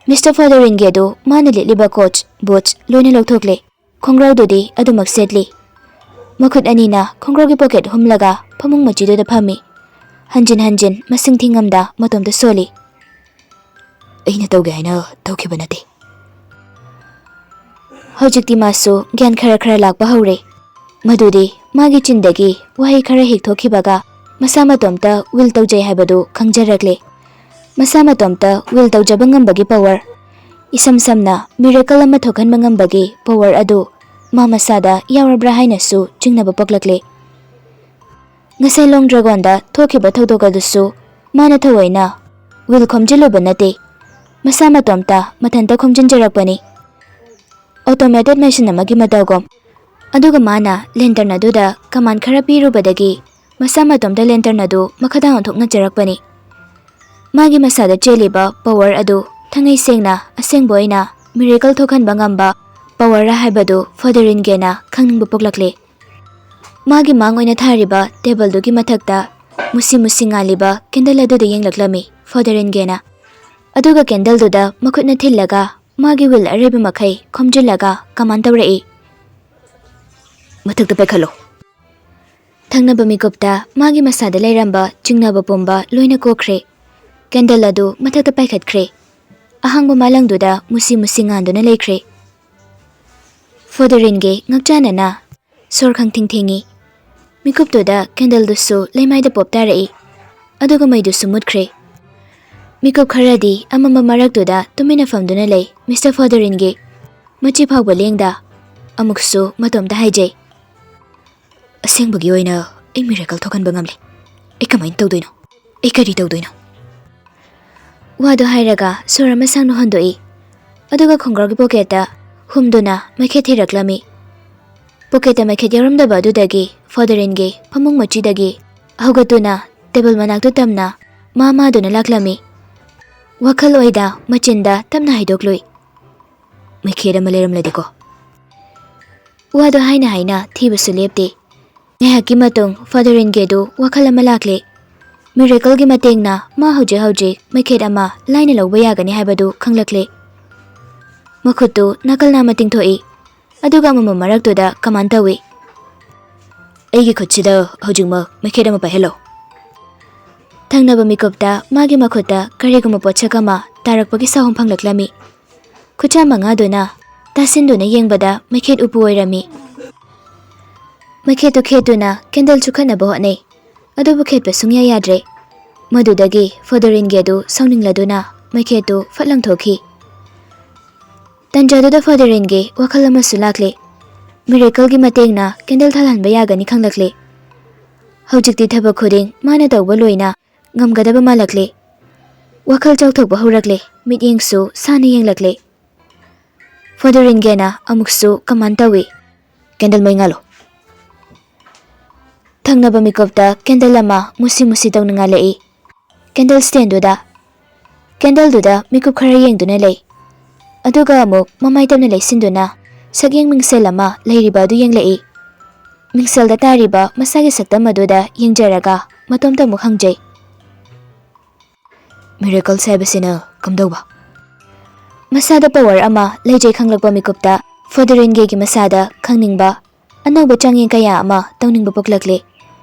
ꯃꯤꯁꯇꯔ ꯐꯣꯗꯔꯤꯟꯒꯤ ꯑꯗꯨ ꯃꯥꯅ ꯂꯤꯠꯂꯤꯕ ꯀꯣꯠꯁ, ꯕꯨꯠꯁ ꯂꯣꯏꯅ ꯂꯧꯊꯣꯛꯂꯦ꯫ ꯈꯣꯡꯒ꯭ꯔꯥꯎꯗꯨꯗꯤ ꯑꯗꯨꯃꯛ ꯁꯦꯠꯂꯤ꯫ ꯃꯈꯨꯠ ꯑꯅꯤꯅ ꯈꯣꯡꯒ꯭ꯔꯥꯎꯒꯤ ꯄꯣꯀꯦꯠ ꯍꯨꯝꯂꯒ ꯐꯃꯨꯡ ꯃꯆꯤꯗꯨꯗ ꯐꯝꯃꯤ꯫ ꯍꯟꯖꯤꯟ ꯍꯟꯖꯤꯟ ꯃꯁꯤꯡ ꯊꯤꯉꯝꯗ ꯃꯇꯣꯝꯇ ꯁꯣꯜꯂꯤ꯫ ꯑꯩꯅ ꯇꯧꯒꯦ ꯍꯥꯏꯅ ꯇꯧꯈꯤꯕ ꯅꯠꯇꯦ꯫ ꯍꯧꯖꯤꯛꯇꯤ ꯃꯥꯁꯨ ꯒ꯭ꯌꯥꯟ ꯈꯔ ꯈꯔ ꯂꯥꯛꯄ ꯍꯧꯔꯦ꯫ ꯃꯗꯨꯗꯤ ꯃꯥꯒꯤ ꯆꯤꯟꯗꯒꯤ ꯋꯥꯍꯩ ꯈꯔ ꯍꯦꯛ ꯊꯣꯛꯈꯤꯕꯒ ꯃꯁꯥ ꯃꯇꯣꯝꯇ ꯋꯤꯜ ꯇꯧꯖꯩ ꯍꯥꯏꯕꯗꯨ ꯈꯪꯖꯔꯛꯂꯦ꯫ ꯃꯁꯥ ꯃꯇꯣꯝꯇ ꯋꯤꯜ ꯇꯧꯖꯕ ꯉꯝꯕꯒꯤ ꯄꯋꯔ, ꯏꯁꯝ ꯁꯝꯅ ꯃꯤꯔꯦꯀꯜ ꯑꯃ ꯊꯣꯛꯍꯟꯕ ꯉꯝꯕꯒꯤ ꯄꯋꯔ ꯑꯗꯨ ꯃꯥ ꯃꯁꯥꯗ ꯌꯥꯎꯔꯕ꯭ꯔꯥ ꯍꯥꯏꯅꯁꯨ ꯆꯤꯡꯅꯕ ꯄꯣꯛꯂꯛꯂꯦ꯫ ꯉꯁꯥꯏ ꯂꯣꯡ ꯗ꯭ꯔꯥꯒꯣꯟꯗ ꯊꯣꯛꯈꯤꯕ ꯊꯧꯗꯣꯛ ꯑꯗꯨꯁꯨ ꯃꯥꯅ ꯊꯑꯣꯏꯅ ꯋꯤꯜ ꯈꯣꯝꯖꯤꯜꯂꯨꯕ ꯅꯠꯇꯦ꯫ ꯃꯁꯥ ꯃꯇꯣꯝꯇ ꯃꯊꯟꯇ ꯈꯣꯝꯖꯤꯟꯖꯔꯛꯄꯅꯤ, ꯑꯣꯇꯣꯃꯦꯇꯦꯠ ꯃꯦꯁꯤꯟ ꯑꯃꯒꯤ ꯃꯇꯧꯒꯨꯝ꯫ ꯑꯗꯨꯒ ꯃꯥꯅ ꯂꯦꯟꯇꯔꯟ ꯑꯗꯨꯗ ꯀꯃꯥꯟ ꯈꯔ ꯄꯤꯔꯨꯕꯗꯒꯤ ꯃꯁꯥ ꯃꯇꯣꯝꯇ ꯂꯦꯟꯇꯔꯟ ꯑꯗꯨ ꯃꯈꯥꯗ ꯑꯣꯟꯊꯣꯛꯅꯖꯔꯛꯄꯅꯤ꯫ ꯃꯥꯒꯤ ꯃꯁꯥꯗ ꯆꯦꯜꯂꯤꯕ ꯄꯋꯔ ꯑꯗꯨ ꯊꯥꯡꯉꯩ ꯁꯦꯡꯅ ꯑꯁꯦꯡꯕ ꯑꯣꯏꯅ ꯃꯤꯔꯦꯀꯜ ꯊꯣꯛꯍꯟꯕ ꯉꯝꯕ ꯄꯋꯔ ꯍꯥꯏꯕꯗꯨ ꯐꯣꯗꯔꯤꯟꯒꯦꯅ ꯈꯪꯅꯤꯡꯕ ꯄꯣꯛꯂꯛꯂꯦ꯫ ꯃꯥꯒꯤ ꯃꯥꯡ ꯑꯣꯏꯅ ꯊꯥꯔꯤꯕ ꯇꯦꯕꯜꯗꯨꯒꯤ ꯃꯊꯛꯇ ꯃꯨꯁꯤ ꯃꯨꯁꯤ ꯉꯥꯜꯂꯤꯕ ꯀꯦꯟꯗꯜ ꯑꯗꯨꯗ ꯌꯦꯡꯂꯛꯂꯝꯃꯤ ꯐꯣꯗꯔꯤꯟꯒꯦꯅ꯫ ꯑꯗꯨꯒ ꯀꯦꯟꯗꯜꯗꯨꯗ ꯃꯈꯨꯠꯅ ꯊꯤꯜꯂꯒ ꯃꯥꯒꯤ ꯋꯤꯜ ꯑꯔꯩꯕ ꯃꯈꯩ ꯈꯣꯝꯖꯤꯜꯂꯒ ꯀꯃꯥꯟ ꯇꯧꯔꯛꯏ, "ꯃꯊꯛꯇ ꯄꯥꯏꯈꯠꯂꯣ!" ꯊꯪꯅꯕ ꯃꯤꯀꯨꯞꯇ ꯃꯥꯒꯤ ꯃꯁꯥꯗ ꯂꯩꯔꯝꯕ ꯆꯤꯡꯅꯕ ꯄꯨꯝꯕ ꯂꯣꯏꯅ ꯀꯣꯛꯈ꯭ꯔꯦ꯫ ꯀꯦꯟꯗꯜ ꯑꯗꯨ ꯃꯊꯛꯇ ꯄꯥꯏꯈꯠꯈ꯭ꯔꯦ꯫ ꯑꯍꯥꯡꯕ ꯃꯥꯂꯪꯗꯨꯗ ꯃꯨꯁꯤ ꯃꯨꯁꯤ ꯉꯥꯟꯗꯨꯅ ꯂꯩꯈ꯭ꯔꯦ꯫ ꯐꯣꯗꯔꯤꯟꯒꯤ ꯉꯛꯆꯥꯟꯅꯅ ꯁꯣꯔ ꯈꯪꯊꯤꯡ ꯊꯤꯡꯉꯤ꯫ ꯃꯤꯀꯨꯞꯇꯨꯗ ꯀꯦꯟꯗꯜꯗꯨꯁꯨ ꯂꯩꯃꯥꯏꯗ ꯄꯣꯞ ꯇꯥꯔꯛꯏ, ꯑꯗꯨꯒ ꯃꯩꯗꯨꯁꯨ ꯃꯨꯠꯈ꯭ꯔꯦ꯫ ꯃꯤꯀꯨꯞ ꯈꯔꯗꯤ ꯑꯃꯝꯕ ꯃꯔꯛꯇꯨꯗ ꯇꯨꯃꯤꯟꯅ ꯐꯝꯗꯨꯅ ꯂꯩ ꯃꯤꯁꯇꯔ ꯐꯣꯗꯔꯤꯟꯒꯤ꯫ ꯃꯆꯤ ꯐꯥꯎꯕ ꯂꯦꯡꯗ꯫ ꯑꯃꯨꯛꯁꯨ ꯃꯇꯣꯝꯇ ꯍꯥꯏꯖꯩ, "ꯑꯁꯦꯡꯕꯒꯤ ꯑꯣꯏꯅ ꯑꯩ ꯃꯤꯔꯦꯀꯜ ꯊꯣꯛꯍꯟꯕ ꯉꯝꯂꯦ꯫ ꯑꯩ ꯀꯃꯥꯏꯅ ꯇꯧꯗꯣꯏꯅꯣ? ꯑꯩ ꯀꯔꯤ ꯇꯧꯗꯣꯏꯅꯣ?" ꯋꯥꯗꯨ ꯍꯥꯏꯔꯒ ꯁꯣꯔ ꯑꯃ ꯁꯥꯡꯅ ꯍꯣꯟꯗꯣꯛꯏ, ꯑꯗꯨꯒ ꯈꯣꯡꯒ꯭ꯔꯥꯎꯒꯤ ꯄꯣꯀꯦꯠꯇ ꯍꯨꯝꯗꯨꯅ ꯃꯩꯈꯦꯠ ꯊꯤꯔꯛꯂꯝꯃꯤ꯫ ꯄꯣꯀꯦꯠꯇ ꯃꯩꯈꯦꯠ ꯌꯥꯎꯔꯝꯗꯕ ꯑꯗꯨꯗꯒꯤ ꯐꯣꯗꯔꯤꯟꯒꯤ ꯐꯃꯨꯡ ꯃꯆꯤꯗꯒꯤ ꯍꯧꯒꯠꯇꯨꯅ ꯇꯦꯕꯜ ꯃꯅꯥꯛꯇꯨ ꯇꯝꯅ ꯃꯥ ꯃꯥꯗꯨꯅ ꯂꯥꯛꯂꯝꯃꯤ꯫ ꯋꯥꯈꯜ ꯑꯣꯏꯗ ꯃꯆꯤꯟꯗ ꯇꯞꯅ ꯍꯥꯏꯗꯣꯛꯂꯨꯏ, "ꯃꯩꯈꯦꯠ ꯑꯃ ꯂꯩꯔꯝꯂꯗꯤꯀꯣ?" ꯋꯥꯗꯨ ꯍꯥꯏꯅ ꯍꯥꯏꯅ ꯊꯤꯕꯁꯨ ꯂꯦꯞꯇꯦ꯫ ꯉꯥꯏꯍꯥꯛꯀꯤ ꯃꯇꯨꯡ ꯐꯣꯗꯔꯤꯟꯒꯦꯗꯨ ꯋꯥꯈꯜ ꯑꯃ ꯂꯥꯛꯂꯦ꯫ ꯃꯤꯔꯦꯀꯜꯒꯤ ꯃꯇꯦꯡꯅ ꯃꯥ ꯍꯧꯖꯤꯛ ꯍꯧꯖꯤꯛ ꯃꯩꯈꯦꯠ ꯑꯃ ꯂꯥꯏꯅ ꯂꯧꯕ ꯌꯥꯒꯅꯤ ꯍꯥꯏꯕꯗꯨ ꯈꯪꯂꯛꯂꯦ꯫ ꯃꯈꯨꯠꯇꯨ ꯅꯥꯀꯜ ꯅꯥꯝꯃ ꯇꯤꯡꯊꯣꯛꯏ, ꯑꯗꯨꯒ ꯑꯃꯝꯕ ꯃꯔꯛꯇꯨꯗ ꯀꯃꯥꯟ ꯇꯧꯏ, "ꯑꯩꯒꯤ ꯈꯨꯠꯁꯤꯗ ꯍꯧꯖꯤꯛꯃꯛ ꯃꯩꯈꯦꯠ ꯑꯃ ꯄꯥꯏꯍꯜꯂꯣ!" ꯊꯪꯅꯕ ꯃꯤꯀꯨꯞꯇ ꯃꯥꯒꯤ ꯃꯈꯨꯠꯇ ꯀꯔꯤꯒꯨꯝꯕ ꯄꯣꯠꯁꯛ ꯑꯃ ꯇꯥꯔꯛꯄꯒꯤ ꯁꯥꯍꯨꯝ ꯐꯪꯂꯛꯂꯝꯃꯤ꯫ ꯈꯨꯠꯁꯥ ꯃꯉꯥꯗꯨꯅ ꯇꯥꯁꯤꯟꯗꯨꯅ ꯌꯦꯡꯕꯗ ꯃꯩꯈꯦꯠ ꯎꯄꯨ ꯑꯣꯏꯔꯝꯃꯤ꯫ ꯃꯩꯈꯦꯠꯇꯨ ꯈꯦꯠꯇꯨꯅ ꯀꯦꯟꯗꯜ ꯆꯨꯈꯠꯅꯕ ꯍꯣꯠꯅꯩ, ꯑꯗꯨꯕꯨ ꯈꯦꯠꯄ ꯁꯨꯡꯌꯥ ꯌꯥꯗ꯭ꯔꯦ꯫ ꯃꯗꯨꯗꯒꯤ ꯐꯣꯗꯣꯔꯤꯟꯒꯤ ꯑꯗꯨ ꯁꯥꯎꯅꯤꯡꯂꯗꯨꯅ ꯃꯩꯈꯦꯠꯇꯨ ꯐꯠ ꯂꯪꯊꯣꯛꯈꯤ꯫ ꯇꯟꯖꯥꯗꯨꯗ ꯐꯣꯗꯣꯔꯤꯟꯒꯤ ꯋꯥꯈꯜ ꯑꯃꯁꯨ ꯂꯥꯛꯂꯦ꯫ ꯃꯤꯔꯦꯀꯜꯒꯤ ꯃꯇꯦꯡꯅ ꯀꯦꯟꯗꯜ ꯊꯥꯜꯍꯟꯕ ꯌꯥꯒꯅꯤ ꯈꯪꯂꯛꯂꯦ꯫ ꯍꯧꯖꯤꯛꯇꯤ ꯊꯕꯛ ꯈꯨꯗꯤꯡ ꯃꯥꯅ ꯇꯧꯕ ꯂꯣꯏꯅ ꯉꯝꯒꯗꯕ ꯃꯥꯜꯂꯛꯂꯦ꯫ ꯋꯥꯈꯜ ꯆꯥꯎꯊꯣꯛꯄ ꯍꯧꯔꯛꯂꯦ, ꯃꯤꯠꯌꯦꯡꯁꯨ ꯁꯥꯅ ꯌꯦꯡꯂꯛꯂꯦ꯫ ꯐꯣꯗꯣꯔꯤꯟꯒꯦꯅ ꯑꯃꯨꯛꯁꯨ ꯀꯃꯥꯟ ꯇꯧꯏ, "ꯀꯦꯟꯗꯜ ꯃꯩ ꯉꯥꯜꯂꯨ!" ꯊꯪꯅꯕ ꯃꯤꯀꯨꯞꯇ ꯀꯦꯟꯗꯜ ꯑꯃ ꯃꯨꯁꯤ ꯃꯨꯁꯤ ꯇꯧꯅ ꯉꯥꯜꯂꯛꯏ꯫ ꯀꯦꯟꯗꯜ ꯁ꯭ꯇꯦꯟꯗꯨꯗ, ꯀꯦꯟꯗꯜꯗꯨꯗ ꯃꯤꯀꯨꯞ ꯈꯔ ꯌꯦꯡꯗꯨꯅ ꯂꯩ꯫ ꯑꯗꯨꯒ ꯑꯃꯨꯛ ꯃꯃꯥꯏ ꯇꯞꯅ ꯂꯩꯁꯤꯟꯗꯨꯅ ꯁꯛꯌꯦꯡ ꯃꯤꯡꯁꯦꯜ ꯑꯃ ꯂꯩꯔꯤꯕ ꯑꯗꯨ ꯌꯦꯡꯂꯛꯏ꯫ ꯃꯤꯡꯁꯦꯜꯗ ꯇꯥꯔꯤꯕ ꯃꯁꯥꯒꯤ ꯁꯛꯇꯝ ꯑꯗꯨꯗ ꯌꯦꯡꯖꯔꯒ ꯃꯇꯣꯝꯇ ꯑꯃꯨꯛ ꯍꯪꯖꯩ, "ꯃꯤꯔꯦꯀꯜꯁ ꯍꯥꯏꯕꯁꯤꯅ ꯀꯝꯗꯧꯕ?" ꯃꯁꯥꯗ ꯄꯋꯔ ꯑꯃ ꯂꯩꯖꯩ ꯈꯪꯂꯛꯄ ꯃꯤꯀꯨꯞꯇ ꯐꯣꯗꯣꯔꯤꯟꯒꯦꯒꯤ ꯃꯁꯥꯗ ꯈꯪꯅꯤꯡꯕ, ꯑꯅꯧꯕ ꯆꯥꯡꯌꯦꯡ ꯀꯌꯥ ꯑꯃ ꯇꯧꯅꯤꯡꯕ ꯄꯣꯛꯂꯛꯂꯦ꯫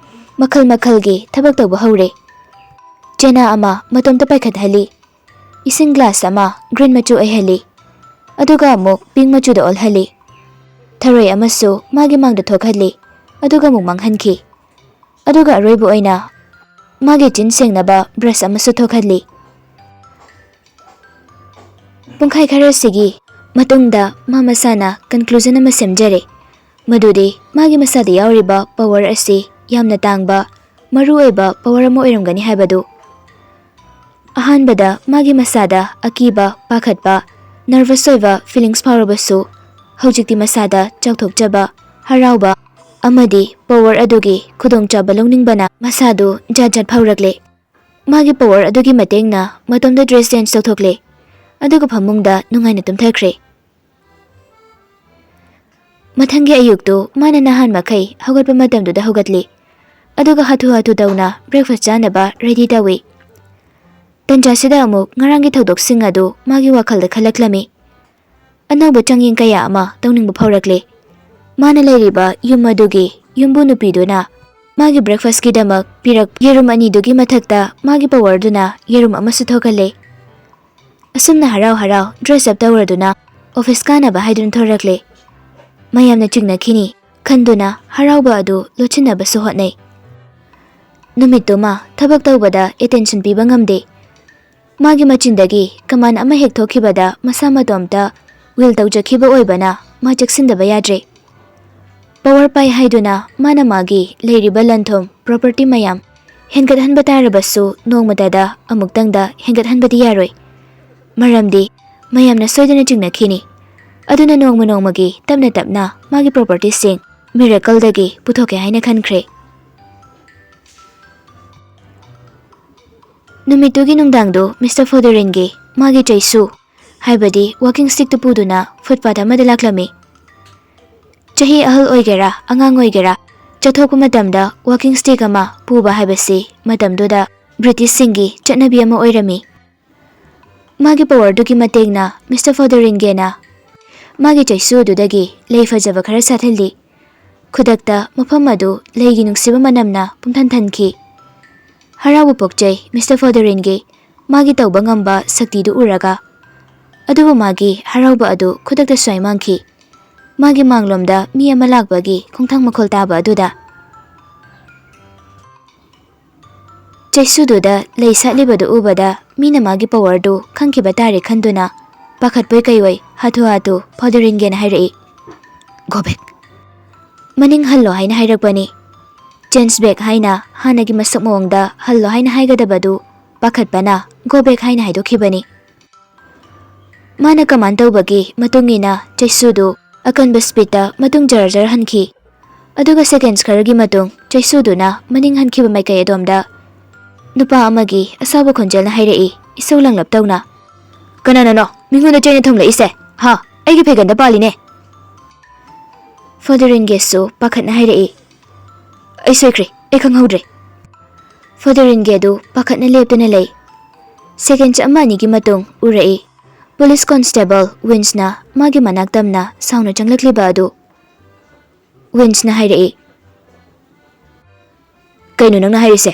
ꯃꯈꯜ ꯃꯈꯜꯒꯤ ꯊꯕꯛ ꯇꯧꯕ ꯍꯧꯔꯦ꯫ ꯆꯦꯅꯥ ꯑꯃ ꯃꯇꯣꯝꯇ ꯄꯥꯏꯈꯠꯍꯜꯂꯤ꯫ ꯏꯁꯤꯡ ꯒ꯭ꯂꯥꯁ ꯑꯃ ꯒ꯭ꯔꯤꯟ ꯃꯆꯨ ꯑꯣꯏꯍꯜꯂꯤ꯫ ꯑꯗꯨꯒ ꯑꯃꯨꯛ ꯄꯤꯡ ꯃꯆꯨꯗ ꯑꯣꯜꯍꯜꯂꯤ꯫ ꯊꯔꯣꯏ ꯑꯃꯁꯨ ꯃꯥꯒꯤ ꯃꯥꯡꯗ ꯊꯣꯛꯍꯜꯂꯤ꯫ ꯑꯗꯨꯒ ꯑꯃꯨꯛ ꯃꯥꯡꯍꯟꯈꯤ꯫ ꯑꯗꯨꯒ ꯑꯔꯣꯏꯕ ꯑꯣꯏꯅ ꯃꯥꯒꯤ ꯆꯤꯟ ꯁꯦꯡꯅꯕ ꯕ꯭ꯔꯁ ꯑꯃꯁꯨ ꯊꯣꯛꯍꯜꯂꯤ꯫ ꯄꯨꯡꯈꯥꯏ ꯈꯔꯁꯤꯒꯤ ꯃꯇꯨꯡꯗ ꯃꯥ ꯃꯁꯥꯅ ꯀꯟꯀ꯭ꯂꯨꯖꯟ ꯑꯃ ꯁꯦꯝꯖꯔꯦ, ꯃꯗꯨꯗꯤ ꯃꯥꯒꯤ ꯃꯁꯥꯗ ꯌꯥꯎꯔꯤꯕ ꯄꯋꯔ ꯑꯁꯤ ꯌꯥꯝꯅ ꯇꯥꯡꯕ, ꯃꯔꯨꯑꯣꯏꯕ ꯄꯋꯔ ꯑꯃ ꯑꯣꯏꯔꯝꯒꯅꯤ ꯍꯥꯏꯕꯗꯨ꯫ ꯑꯍꯥꯟꯕꯗ ꯃꯥꯒꯤ ꯃꯁꯥꯗ ꯑꯀꯤꯕ, ꯄꯥꯈꯠꯄ, ꯅꯔꯚꯁ ꯑꯣꯏꯕ ꯐꯤꯂꯤꯡꯁ ꯐꯥꯎꯔꯕꯁꯨ, ꯍꯧꯖꯤꯛꯇꯤ ꯃꯁꯥꯗ ꯆꯥꯎꯊꯣꯛꯆꯕ, ꯍꯔꯥꯎꯕ ꯑꯃꯗꯤ ꯄꯋꯔ ꯑꯗꯨꯒꯤ ꯈꯨꯗꯣꯡꯆꯥꯕ ꯂꯧꯅꯤꯡꯕꯅ ꯃꯁꯥꯗꯨ ꯖꯥꯠ ꯖꯥꯠ ꯐꯥꯎꯔꯛꯂꯦ꯫ ꯃꯥꯒꯤ ꯄꯋꯔ ꯑꯗꯨꯒꯤ ꯃꯇꯦꯡꯅ ꯃꯇꯣꯝꯇ ꯗ꯭ꯔꯦꯁ ꯆꯦꯟꯖ ꯇꯧꯊꯣꯛꯂꯦ, ꯑꯗꯨꯒ ꯐꯃꯨꯡꯗ ꯅꯨꯡꯉꯥꯏꯅ ꯇꯨꯝꯊꯈ꯭ꯔꯦ꯫ ꯃꯊꯪꯒꯤ ꯑꯌꯨꯛꯇꯨ ꯃꯥꯅ ꯅꯍꯥꯟ ꯃꯈꯩ ꯍꯧꯒꯠꯄ ꯃꯇꯝꯗꯨꯗ ꯍꯧꯒꯠꯂꯤ, ꯑꯗꯨꯒ ꯍꯥꯊꯨ ꯍꯥꯊꯨ ꯇꯧꯅ ꯕ꯭ꯔꯦꯛꯐꯥꯁ ꯆꯥꯅꯕ ꯔꯦꯗꯤ ꯇꯧꯏ꯫ ꯇꯟꯖꯥꯁꯤꯗ ꯑꯃꯨꯛ ꯉꯔꯥꯡꯒꯤ ꯊꯧꯗꯣꯛꯁꯤꯡ ꯑꯗꯨ ꯃꯥꯒꯤ ꯋꯥꯈꯜꯗ ꯈꯜꯂꯛꯂꯝꯃꯤ꯫ ꯑꯅꯧꯕ ꯆꯥꯡꯌꯦꯡ ꯀꯌꯥ ꯑꯃ ꯇꯧꯅꯤꯡꯕ ꯐꯥꯎꯔꯛꯂꯦ꯫ ꯃꯥꯅ ꯂꯩꯔꯤꯕ ꯌꯨꯝ ꯑꯗꯨꯒꯤ ꯌꯨꯝꯕꯨ ꯅꯨꯄꯤꯗꯨꯅ ꯃꯥꯒꯤ ꯕ꯭ꯔꯦꯛꯐꯥꯁꯀꯤꯗꯃꯛ ꯄꯤꯔꯛ ꯌꯦꯔꯨꯝ ꯑꯅꯤꯗꯨꯒꯤ ꯃꯊꯛꯇ ꯃꯥꯒꯤ ꯄꯋꯥꯔꯗꯨꯅ ꯌꯦꯔꯨꯝ ꯑꯃꯁꯨ ꯊꯣꯛꯍꯜꯂꯦ꯫ ꯑꯁꯨꯝꯅ ꯍꯔꯥꯎ ꯍꯔꯥꯎ ꯗ꯭ꯔꯦꯁ ꯑꯞ ꯇꯧꯔꯗꯨꯅ ꯑꯣꯐꯤꯁ ꯀꯥꯅꯕ ꯍꯥꯏꯗꯨꯅ ꯊꯣꯔꯛꯂꯦ꯫ ꯃꯌꯥꯝꯅ ꯆꯤꯡꯅꯈꯤꯅꯤ ꯈꯟꯗꯨꯅ ꯍꯔꯥꯎꯕ ꯑꯗꯨ ꯂꯣꯠꯁꯤꯟꯅꯕꯁꯨ ꯍꯣꯠꯅꯩ꯫ ꯅꯨꯃꯤꯠꯇꯨꯃ ꯊꯕꯛ ꯇꯧꯕꯗ ꯑꯦꯇꯦꯟꯁꯟ ꯄꯤꯕ ꯉꯝꯗꯦ꯫ ꯃꯥꯒꯤ ꯃꯆꯤꯟꯗꯒꯤ ꯀꯃꯥꯟ ꯑꯃ ꯍꯦꯛ ꯊꯣꯛꯈꯤꯕꯗ ꯃꯁꯥ ꯃꯇꯣꯝꯇ ꯋꯤꯜ ꯇꯧꯖꯈꯤꯕ ꯑꯣꯏꯕꯅ ꯃꯥ ꯆꯦꯛꯁꯤꯟꯗꯕ ꯌꯥꯗ꯭ꯔꯦ꯫ ꯄꯋꯥꯔ ꯄꯥꯏ ꯍꯥꯏꯗꯨꯅ ꯃꯥꯅ ꯃꯥꯒꯤ ꯂꯩꯔꯤꯕ ꯂꯟ ꯊꯨꯝ, ꯄ꯭ꯔꯣꯄꯔꯇꯤ ꯃꯌꯥꯝ ꯍꯦꯟꯒꯠꯍꯟꯕ ꯇꯥꯔꯕꯁꯨ ꯅꯣꯡꯃꯇꯗ ꯑꯃꯨꯛꯇꯪꯗ ꯍꯦꯟꯒꯠꯍꯟꯕꯗꯤ ꯌꯥꯔꯣꯏ꯫ ꯃꯔꯝꯗꯤ ꯃꯌꯥꯝꯅ ꯁꯣꯏꯗꯅ ꯆꯤꯡꯅꯈꯤꯅꯤ꯫ ꯑꯗꯨꯅ ꯅꯣꯡꯃ ꯅꯣꯡꯃꯒꯤ ꯇꯞꯅ ꯇꯞꯅ ꯃꯥꯒꯤ ꯄ꯭ꯔꯣꯄꯔꯇꯤꯁꯤꯡ ꯃꯤꯔꯦꯀꯜꯗꯒꯤ ꯄꯨꯊꯣꯛꯀꯦ ꯍꯥꯏꯅ ꯈꯟꯈ꯭ꯔꯦ꯫ ꯅꯨꯃꯤꯠꯇꯨꯒꯤ ꯅꯨꯡꯗꯥꯡꯗꯨ ꯃꯤꯁꯇꯔ ꯐꯣꯗꯣꯔꯤꯟꯒꯤ ꯃꯥꯒꯤ ꯆꯩꯁꯨ, ꯍꯥꯏꯕꯗꯤ ꯋꯥꯀꯤꯡ ꯁ꯭ꯇꯤꯛꯇꯨ ꯄꯨꯗꯨꯅ ꯐꯨꯠꯄꯥꯊ ꯑꯃꯗ ꯂꯥꯛꯂꯝꯃꯤ꯫ ꯆꯍꯤ ꯑꯍꯜ ꯑꯣꯏꯒꯦꯔꯥ ꯑꯉꯥꯡ ꯑꯣꯏꯒꯦꯔꯥ, ꯆꯠꯊꯣꯛꯄ ꯃꯇꯝꯗ ꯋꯥꯀꯤꯡ ꯁ꯭ꯇꯤꯛ ꯑꯃ ꯄꯨꯕ ꯍꯥꯏꯕꯁꯤ ꯃꯇꯝꯗꯨꯗ ꯕ꯭ꯔꯤꯇꯤꯁꯁꯤꯡꯒꯤ ꯆꯠꯅꯕꯤ ꯑꯃ ꯑꯣꯏꯔꯝꯃꯤ꯫ ꯃꯥꯒꯤ ꯄꯋꯥꯔꯗꯨꯒꯤ ꯃꯇꯦꯡꯅ ꯃꯤꯁꯇꯔ ꯐꯣꯗꯣꯔꯤꯟꯒꯦꯅ ꯃꯥꯒꯤ ꯆꯩꯁꯨ ꯑꯗꯨꯗꯒꯤ ꯂꯩ ꯐꯖꯕ ꯈꯔ ꯁꯥꯠꯍꯜꯂꯤ꯫ ꯈꯨꯗꯛꯇ ꯃꯐꯝ ꯑꯗꯨ ꯂꯩꯒꯤ ꯅꯨꯡꯁꯤꯕ ꯃꯅꯝꯅ ꯄꯨꯝꯊꯟ ꯊꯟꯈꯤ꯫ ꯍꯔꯥꯎꯕ ꯄꯣꯛꯆꯩ ꯃꯤꯁꯇꯔ ꯐꯣꯗꯣꯔꯤꯟꯒꯤ ꯃꯥꯒꯤ ꯇꯧꯕ ꯉꯝꯕ ꯁꯛꯇꯤꯗꯨ ꯎꯔꯒ꯫ ꯑꯗꯨꯕꯨ ꯃꯥꯒꯤ ꯍꯔꯥꯎꯕ ꯑꯗꯨ ꯈꯨꯗꯛꯇ ꯁ꯭ꯋꯥꯏ ꯃꯥꯡꯈꯤ꯫ ꯃꯥꯒꯤ ꯃꯥꯡꯂꯣꯝꯗ ꯃꯤ ꯑꯃ ꯂꯥꯛꯄꯒꯤ ꯈꯣꯡꯊꯥꯡ ꯃꯈꯣꯜ ꯇꯥꯕ ꯑꯗꯨꯗ꯫ ꯆꯩꯁꯨꯗꯨꯗ ꯂꯩ ꯁꯥꯠꯂꯤꯕꯗꯨ ꯎꯕꯗ ꯃꯤꯅ ꯃꯥꯒꯤ ꯄꯋꯥꯔꯗꯨ ꯈꯪꯈꯤꯕ ꯇꯥꯔꯦ ꯈꯟꯗꯨꯅ ꯄꯥꯈꯠꯄꯣꯏ ꯀꯩꯑꯣꯏ ꯍꯥꯊꯨ ꯍꯥꯊꯨ ꯐꯣꯗꯣꯔꯤꯟꯒꯦꯅ ꯍꯥꯏꯔꯛꯏ꯫ "Go back꯫ ꯃꯅꯤꯡ ꯍꯜꯂꯣ" ꯍꯥꯏꯅ ꯍꯥꯏꯔꯛꯄꯅꯤ꯫ "Change back" ꯍꯥꯏꯅ ꯍꯥꯟꯅꯒꯤ ꯃꯁꯛ ꯃꯑꯣꯡꯗ ꯍꯜꯂꯣ ꯍꯥꯏꯅ ꯍꯥꯏꯒꯗꯕꯗꯨ ꯄꯥꯈꯠꯄꯅ "Go back" ꯍꯥꯏꯅ ꯍꯥꯏꯗꯣꯛꯈꯤꯕꯅꯤ꯫ ꯃꯥꯅ ꯀꯃꯥꯟ ꯇꯧꯕꯒꯤ ꯃꯇꯨꯡ ꯏꯟꯅ ꯆꯩꯁꯨꯗꯨ ꯑꯀꯟꯕ ꯁ꯭ꯄꯤꯗꯇ ꯃꯇꯨꯡ ꯖꯔ ꯖꯔ ꯍꯟꯈꯤ꯫ ꯑꯗꯨꯒ ꯁꯦꯀꯦꯟꯁ ꯈꯔꯒꯤ ꯃꯇꯨꯡ ꯆꯩꯁꯨꯗꯨꯅ ꯃꯅꯤꯡ ꯍꯟꯈꯤꯕ ꯃꯥꯏꯀꯩ ꯑꯗꯣꯝꯗ ꯅꯨꯄꯥ ꯑꯃꯒꯤ ꯑꯁꯥꯎꯕ ꯈꯣꯟꯖꯦꯜꯅ ꯍꯥꯏꯔꯛꯏ, ꯏꯁꯧ ꯂꯥꯡꯂꯞ ꯇꯧꯅ꯫ "ꯀꯅꯥꯅꯅꯣ ꯃꯤꯉꯣꯟꯗ ꯆꯩꯅ ꯊꯣꯝꯂꯛꯏꯁꯦ? ꯍꯥ? ꯑꯩꯒꯤ ꯐꯩꯒꯟꯗ ꯄꯥꯜꯂꯤꯅꯦ!" ꯐꯣꯗꯣꯔꯤꯟꯒꯦꯁꯨ ꯄꯥꯈꯠꯅ ꯍꯥꯏꯔꯛꯏ, "ꯑꯩ ꯁꯣꯏꯈ꯭ꯔꯦ, ꯑꯩ ꯈꯪꯍꯧꯗ꯭ꯔꯦ꯫" ꯐꯣꯗꯣꯔꯤꯟꯒꯦꯗꯨ ꯄꯥꯈꯠꯅ ꯂꯦꯞꯇꯨꯅ ꯂꯩ꯫ ꯁꯦꯀꯦꯟꯁ ꯑꯃ ꯑꯅꯤꯒꯤ ꯃꯇꯨꯡ ꯎꯔꯛꯏ꯫ ꯄꯨꯂꯤꯁ ꯀꯣꯟꯁꯇꯦꯕꯜ ꯋꯤꯟꯁꯅ ꯃꯥꯒꯤ ꯃꯅꯥꯛ ꯇꯝꯅ ꯁꯥꯎꯅ ꯆꯪꯂꯛꯂꯤꯕ ꯑꯗꯨ꯫ ꯋꯤꯟꯁꯅ ꯍꯥꯏꯔꯛꯏ, ꯀꯩꯅꯣ ꯅꯪꯅ ꯍꯥꯏꯔꯤꯁꯦ?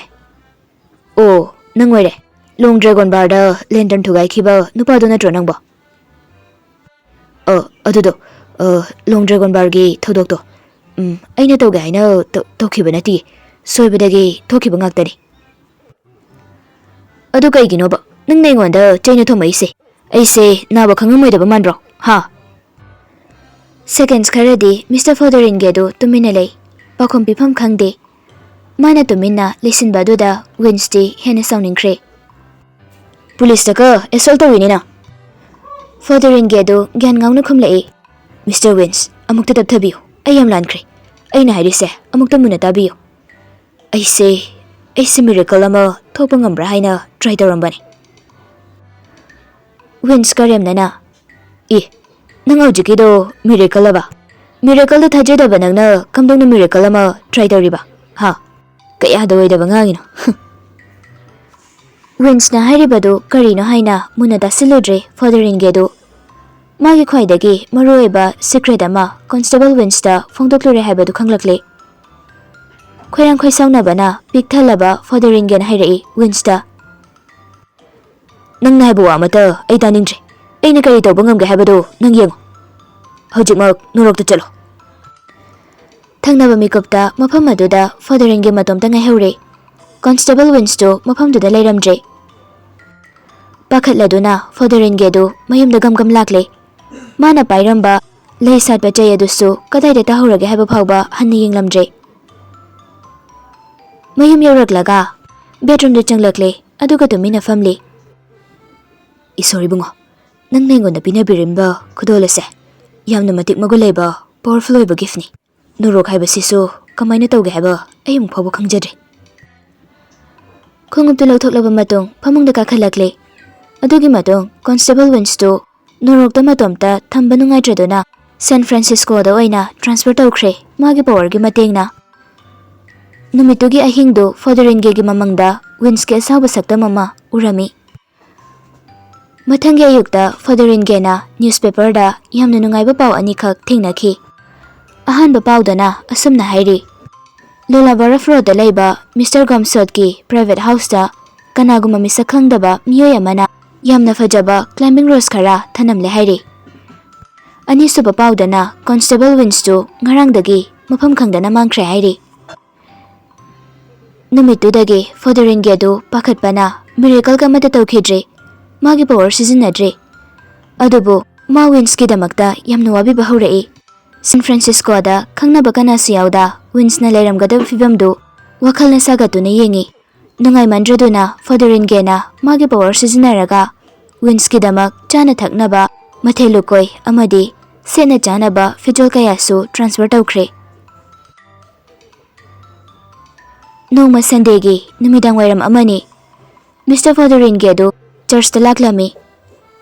ꯑꯣ, ꯅꯪ ꯑꯣꯏꯔꯦ꯫ ꯂꯣꯡ ꯗ꯭ꯔꯦꯒꯣꯟ ꯕꯥꯔꯗ ꯂꯦꯟꯇꯔꯟ ꯊꯨꯒꯥꯏꯈꯤꯕ ꯅꯨꯄꯥꯗꯣ ꯅꯠꯇ꯭ꯔꯣ ꯅꯪꯕꯣ? ꯑ, ꯑꯗꯨꯗꯣ, ꯑ, ꯂꯣꯡ ꯗ꯭ꯔꯦꯒꯣꯟ ꯕꯥꯔꯒꯤ ꯊꯧꯗꯣꯛꯇꯣ, ꯎꯝ, ꯑꯩꯅ ꯇꯧꯒꯦ ꯍꯥꯏꯅ ꯇꯧ-, ꯇꯧꯈꯤꯕ ꯅꯠꯇꯦ꯫ ꯁꯣꯏꯕꯗꯒꯤ ꯊꯣꯛꯈꯤꯕ ꯉꯥꯛꯇꯅꯤ꯫ ꯑꯗꯨ ꯀꯩꯒꯤꯅꯣꯕ ꯅꯪꯅ ꯑꯩꯉꯣꯟꯗ ꯆꯩꯅ ꯊꯣꯝꯃꯛꯏꯁꯦ? ꯑꯩꯁꯦ ꯅꯥꯕ ꯈꯪꯉꯝꯃꯣꯏꯗꯕ ꯃꯥꯟꯕ꯭ꯔꯣ? ꯍꯥ? ꯁꯦꯀꯦꯟꯁ ꯈꯔꯗꯤ ꯃꯤꯁꯇꯔ ꯐꯣꯗꯣꯔꯤꯟꯒꯦꯗꯨ ꯇꯨꯃꯤꯟꯅ ꯂꯩ꯫ ꯄꯥꯎꯈꯨꯝ ꯄꯤꯐꯝ ꯈꯪꯗꯦ꯫ ꯃꯥꯅ ꯇꯨꯃꯤꯟꯅ ꯂꯩꯁꯤꯟꯕ ꯑꯗꯨꯗ ꯋꯤꯟꯁꯇꯤ ꯍꯦꯟꯅ ꯁꯥꯎꯅꯤꯡꯈ꯭ꯔꯦ꯫ "ꯄꯨꯂꯤꯁꯇꯒ ꯑꯦꯁꯣꯜ ꯇꯧꯔꯤꯅꯤꯅ?" ꯐꯣꯗꯣꯔꯤꯟꯒꯦꯗꯨ ꯒ꯭ꯌꯥꯟ ꯉꯥꯎꯅ ꯈꯨꯝꯂꯛꯏ꯫ "ꯃꯤꯁꯇꯔ ꯋꯤꯟꯁ, ꯑꯃꯨꯛꯇ ꯇꯞꯊꯕꯤꯌꯨ꯫ ꯑꯩ ꯌꯥꯝ ꯂꯥꯟꯈ꯭ꯔꯦ꯫ ꯑꯩꯅ ꯍꯥꯏꯔꯤꯁꯦ ꯑꯃꯨꯛꯇ ꯃꯨꯟꯅ ꯇꯥꯕꯤꯌꯨ꯫ ꯑꯩꯁꯦ, ꯑꯩꯁꯦ ꯃꯤꯔꯦꯀꯜ ꯑꯃ ꯊꯣꯛꯄ ꯉꯝꯕ꯭ꯔꯥ ꯍꯥꯏꯅ ꯇ꯭ꯔꯥꯏ ꯇꯧꯔꯝꯕꯅꯤ꯫" ꯋꯤꯟꯁ ꯀꯔꯦꯝꯅꯅ, "ꯏ, ꯅꯪ ꯍꯧꯖꯤꯛꯀꯤꯗꯣ ꯃꯤꯔꯦꯀꯜ ꯑꯕ? ꯃꯤꯔꯦꯀꯜꯗ ꯊꯥꯖꯗꯕ ꯅꯪꯅ ꯀꯝꯗꯧꯅ ꯃꯤꯔꯦꯀꯜ ꯑꯃ ꯇ꯭ꯔꯥꯏ ꯇꯧꯔꯤꯕ? ꯍꯥ? ꯀꯌꯥꯗ ꯑꯣꯏꯗꯕ ꯉꯥꯡꯉꯤꯅꯣ?" ꯋꯤꯟꯁꯅ ꯍꯥꯏꯔꯤꯕꯗꯨ ꯀꯔꯤꯅꯣ ꯍꯥꯏꯅ ꯃꯨꯟꯅ ꯇꯥꯁꯤꯜꯂꯨꯗ꯭ꯔꯦ ꯐꯣꯗꯔꯤꯟꯒꯦꯗꯨ꯫ ꯃꯥꯒꯤ ꯈ꯭ꯋꯥꯏꯗꯒꯤ ꯃꯔꯨꯑꯣꯏꯕ ꯁꯤꯀ꯭ꯔꯦꯠ ꯑꯃ ꯀꯣꯟꯁꯇꯦꯕꯜ ꯋꯤꯟꯁꯇ ꯐꯣꯡꯗꯣꯛꯂꯨꯔꯦ ꯍꯥꯏꯕꯗꯨ ꯈꯪꯂꯛꯂꯦ꯫ ꯈꯣꯏꯔꯥꯡ ꯈꯣꯏꯁꯥꯎꯅꯕꯅ ꯄꯤꯛ ꯊꯜꯂꯕ ꯐꯣꯗꯔꯤꯟꯒꯦꯅ ꯍꯥꯏꯔꯛꯏ ꯋꯤꯟꯁꯇ, "ꯅꯪꯅ ꯍꯥꯏꯕ ꯋꯥ ꯑꯃꯠꯇ ꯑꯩ ꯇꯥꯅꯤꯡꯗ꯭ꯔꯦ꯫ ꯑꯩꯅ ꯀꯔꯤ ꯇꯧꯕ ꯉꯝꯒꯦ ꯍꯥꯏꯕꯗꯨ ꯅꯪ ꯌꯦꯡꯉꯨ꯫ ꯍꯧꯖꯤꯛꯃꯛ ꯅꯣꯔꯣꯛꯇ ꯆꯠꯂꯣ꯫" ꯊꯪꯅꯕ ꯃꯤꯀꯨꯞꯇ ꯃꯐꯝ ꯑꯗꯨꯗ ꯐꯣꯗꯔꯤꯟꯒꯦ ꯃꯇꯣꯝꯇ ꯉꯥꯏꯍꯧꯔꯦ꯫ ꯀꯣꯟꯁꯇꯦꯕꯜ ꯋꯤꯟꯁꯇꯨ ꯃꯐꯝꯗꯨꯗ ꯂꯩꯔꯝꯗ꯭ꯔꯦ꯫ ꯄꯥꯈꯠꯂꯗꯨꯅ ꯐꯣꯗꯔꯤꯟꯒꯦꯗꯨ ꯃꯌꯨꯝꯗ ꯒꯝ ꯒꯝ ꯂꯥꯛꯂꯦ꯫ ꯃꯥꯅ ꯄꯥꯏꯔꯝꯕ ꯂꯩ ꯁꯥꯠꯄ ꯆꯩ ꯑꯗꯨꯁꯨ ꯀꯗꯥꯏꯗ ꯇꯥꯍꯧꯔꯒꯦ ꯍꯥꯏꯕ ꯐꯥꯎꯕ ꯍꯟꯅ ꯌꯦꯡꯂꯝꯗ꯭ꯔꯦ꯫ ꯃꯌꯨꯝ ꯌꯧꯔꯛꯂꯒ ꯕꯦꯗꯔꯨꯝꯗ ꯆꯪꯂꯛꯂꯦ, ꯑꯗꯨꯒ ꯇꯨꯃꯤꯟꯅ ꯐꯝꯂꯤ꯫ "ꯏꯁꯣꯔ ꯏꯕꯨꯡꯉꯣ, ꯅꯪꯅ ꯑꯩꯉꯣꯟꯗ ꯄꯤꯅꯕꯤꯔꯝꯕ ꯈꯨꯗꯣꯜ ꯑꯁꯦ ꯌꯥꯝꯅ ꯃꯇꯤꯛ ꯃꯒꯨꯟ ꯂꯩꯕ, ꯄꯥꯋꯔꯐꯨꯜ ꯑꯣꯏꯕ ꯒꯤꯐꯅꯤ꯫ ꯅꯣꯔꯣꯛ ꯍꯥꯏꯕꯁꯤꯁꯨ ꯀꯃꯥꯏꯅ ꯇꯧꯒꯦ ꯍꯥꯏꯕ ꯑꯩ ꯑꯃꯨꯛ ꯐꯥꯎꯕ ꯈꯪꯖꯗ꯭ꯔꯤ꯫" ꯈꯣꯡꯎꯞꯇꯨ ꯂꯧꯊꯣꯛꯂꯕ ꯃꯇꯨꯡ ꯐꯃꯨꯡꯗ ꯀꯥꯈꯠꯂꯛꯂꯦ꯫ ꯑꯗꯨꯒꯤ ꯃꯇꯨꯡ ꯀꯣꯟꯁꯇꯦꯕꯜ ꯋꯤꯟꯁꯇꯨ ꯅꯣꯔꯣꯛꯇ ꯃꯇꯣꯝꯇ ꯊꯝꯕ ꯅꯨꯡꯉꯥꯏꯇ꯭ꯔꯗꯨꯅ ꯁꯦꯟ ꯐ꯭ꯔꯥꯟꯁꯤꯁꯀꯣꯗ ꯑꯣꯏꯅ ꯇ꯭ꯔꯥꯟꯁꯐꯔ ꯇꯧꯈ꯭ꯔꯦ, ꯃꯥꯒꯤ ꯄꯥꯋꯔꯒꯤ ꯃꯇꯦꯡꯅ꯫ ꯅꯨꯃꯤꯠꯇꯨꯒꯤ ꯑꯍꯤꯡꯗꯨ ꯐꯣꯗꯔꯤꯟꯒꯦꯒꯤ ꯃꯃꯪꯗ ꯋꯤꯟꯁꯀꯤ ꯑꯁꯥꯎꯕ ꯁꯛꯇꯝ ꯑꯃ ꯎꯔꯝꯃꯤ꯫ ꯃꯊꯪꯒꯤ ꯑꯌꯨꯛꯇ ꯐꯣꯗꯔꯤꯟꯒꯦꯅ ꯅ꯭ꯌꯨꯁꯄꯦꯄꯔꯗ ꯌꯥꯝꯅ ꯅꯨꯡꯉꯥꯏꯕ ꯄꯥꯎ ꯑꯅꯤꯈꯛ ꯊꯦꯡꯅꯈꯤ꯫ ꯑꯍꯥꯟꯕ ꯄꯥꯎꯗꯅ ꯑꯁꯨꯝꯅ ꯍꯥꯏꯔꯤ: ꯂꯣꯂꯥ ꯕꯔꯐ ꯔꯣꯗꯇ ꯂꯩꯕ ꯃꯤꯁꯇꯔ ꯒꯝꯁꯣꯠꯀꯤ ꯄ꯭ꯔꯥꯏꯚꯦꯠ ꯍꯥꯎꯁꯇ ꯀꯅꯥꯒꯨꯝꯕ ꯃꯤꯁꯛ ꯈꯪꯗꯕ ꯃꯤꯑꯣꯏ ꯑꯃꯅ ꯌꯥꯝꯅ ꯐꯖꯕ ꯀ꯭ꯂꯥꯏꯝꯕꯤꯡ ꯔꯣꯁ ꯈꯔ ꯊꯅꯝꯂꯦ ꯍꯥꯏꯔꯤ꯫ ꯑꯅꯤꯁꯨꯕ ꯄꯥꯎꯗꯅ ꯀꯣꯟꯁꯇꯦꯕꯜ ꯋꯤꯟꯁꯇꯨ ꯉꯔꯥꯡꯗꯒꯤ ꯃꯐꯝ ꯈꯪꯗꯅ ꯃꯥꯡꯈ꯭ꯔꯦ ꯍꯥꯏꯔꯤ꯫ ꯅꯨꯃꯤꯠꯇꯨꯗꯒꯤ ꯐꯣꯗꯣꯔꯤꯟꯒꯤ ꯑꯗꯨ ꯄꯥꯈꯠꯄꯅ ꯃꯤꯔꯦꯀꯜꯒ ꯑꯃꯠꯇ ꯇꯧꯈꯤꯗ꯭ꯔꯤ꯫ ꯃꯥꯒꯤ ꯄꯋꯔ ꯁꯤꯖꯤꯟꯅꯗ꯭ꯔꯤ꯫ ꯑꯗꯨꯕꯨ ꯃꯥ ꯋꯤꯟꯁꯀꯤꯗꯃꯛꯇ ꯌꯥꯝꯅ ꯋꯥꯕꯤꯕ ꯍꯧꯔꯛꯏ꯫ ꯁꯦꯟ ꯐ꯭ꯔꯥꯟꯁꯤꯁꯀꯣꯗ ꯈꯪꯅꯕ ꯀꯅꯥꯁꯨ ꯌꯥꯎꯗ ꯋꯤꯟꯁꯅ ꯂꯩꯔꯝꯒꯗꯕ ꯐꯤꯕꯝꯗꯨ ꯋꯥꯈꯜꯅ ꯁꯥꯒꯠꯇꯨꯅ ꯌꯦꯡꯏ꯫ ꯅꯨꯡꯉꯥꯏꯃꯟꯗ꯭ꯔꯗꯨꯅ ꯐꯣꯗꯣꯔꯤꯟꯒꯦꯅ ꯃꯥꯒꯤ ꯄꯋꯔ ꯁꯤꯖꯤꯟꯅꯔꯒ ꯋꯤꯟꯁꯀꯤꯗꯃꯛ ꯆꯥꯅ ꯊꯛꯅꯕ, ꯃꯊꯦꯜ ꯂꯨꯀꯣꯏ ꯑꯃꯗꯤ ꯁꯦꯠꯅ ꯆꯥꯅꯕ ꯐꯤꯖꯣꯜ ꯀꯌꯥꯁꯨ ꯇ꯭ꯔꯥꯟꯁꯐꯔ ꯇꯧꯈ꯭ꯔꯦ꯫ ꯅꯣꯡꯃ ꯁꯟꯗꯦꯒꯤ ꯅꯨꯃꯤꯗꯥꯡ ꯋꯥꯏꯔꯝ ꯑꯃꯅꯤ꯫ ꯃꯤꯁꯇꯔ ꯐꯣꯗꯣꯔꯤꯟꯒꯤ ꯑꯗꯨ ꯆꯔꯆꯇ ꯂꯥꯛꯂꯝꯃꯤ꯫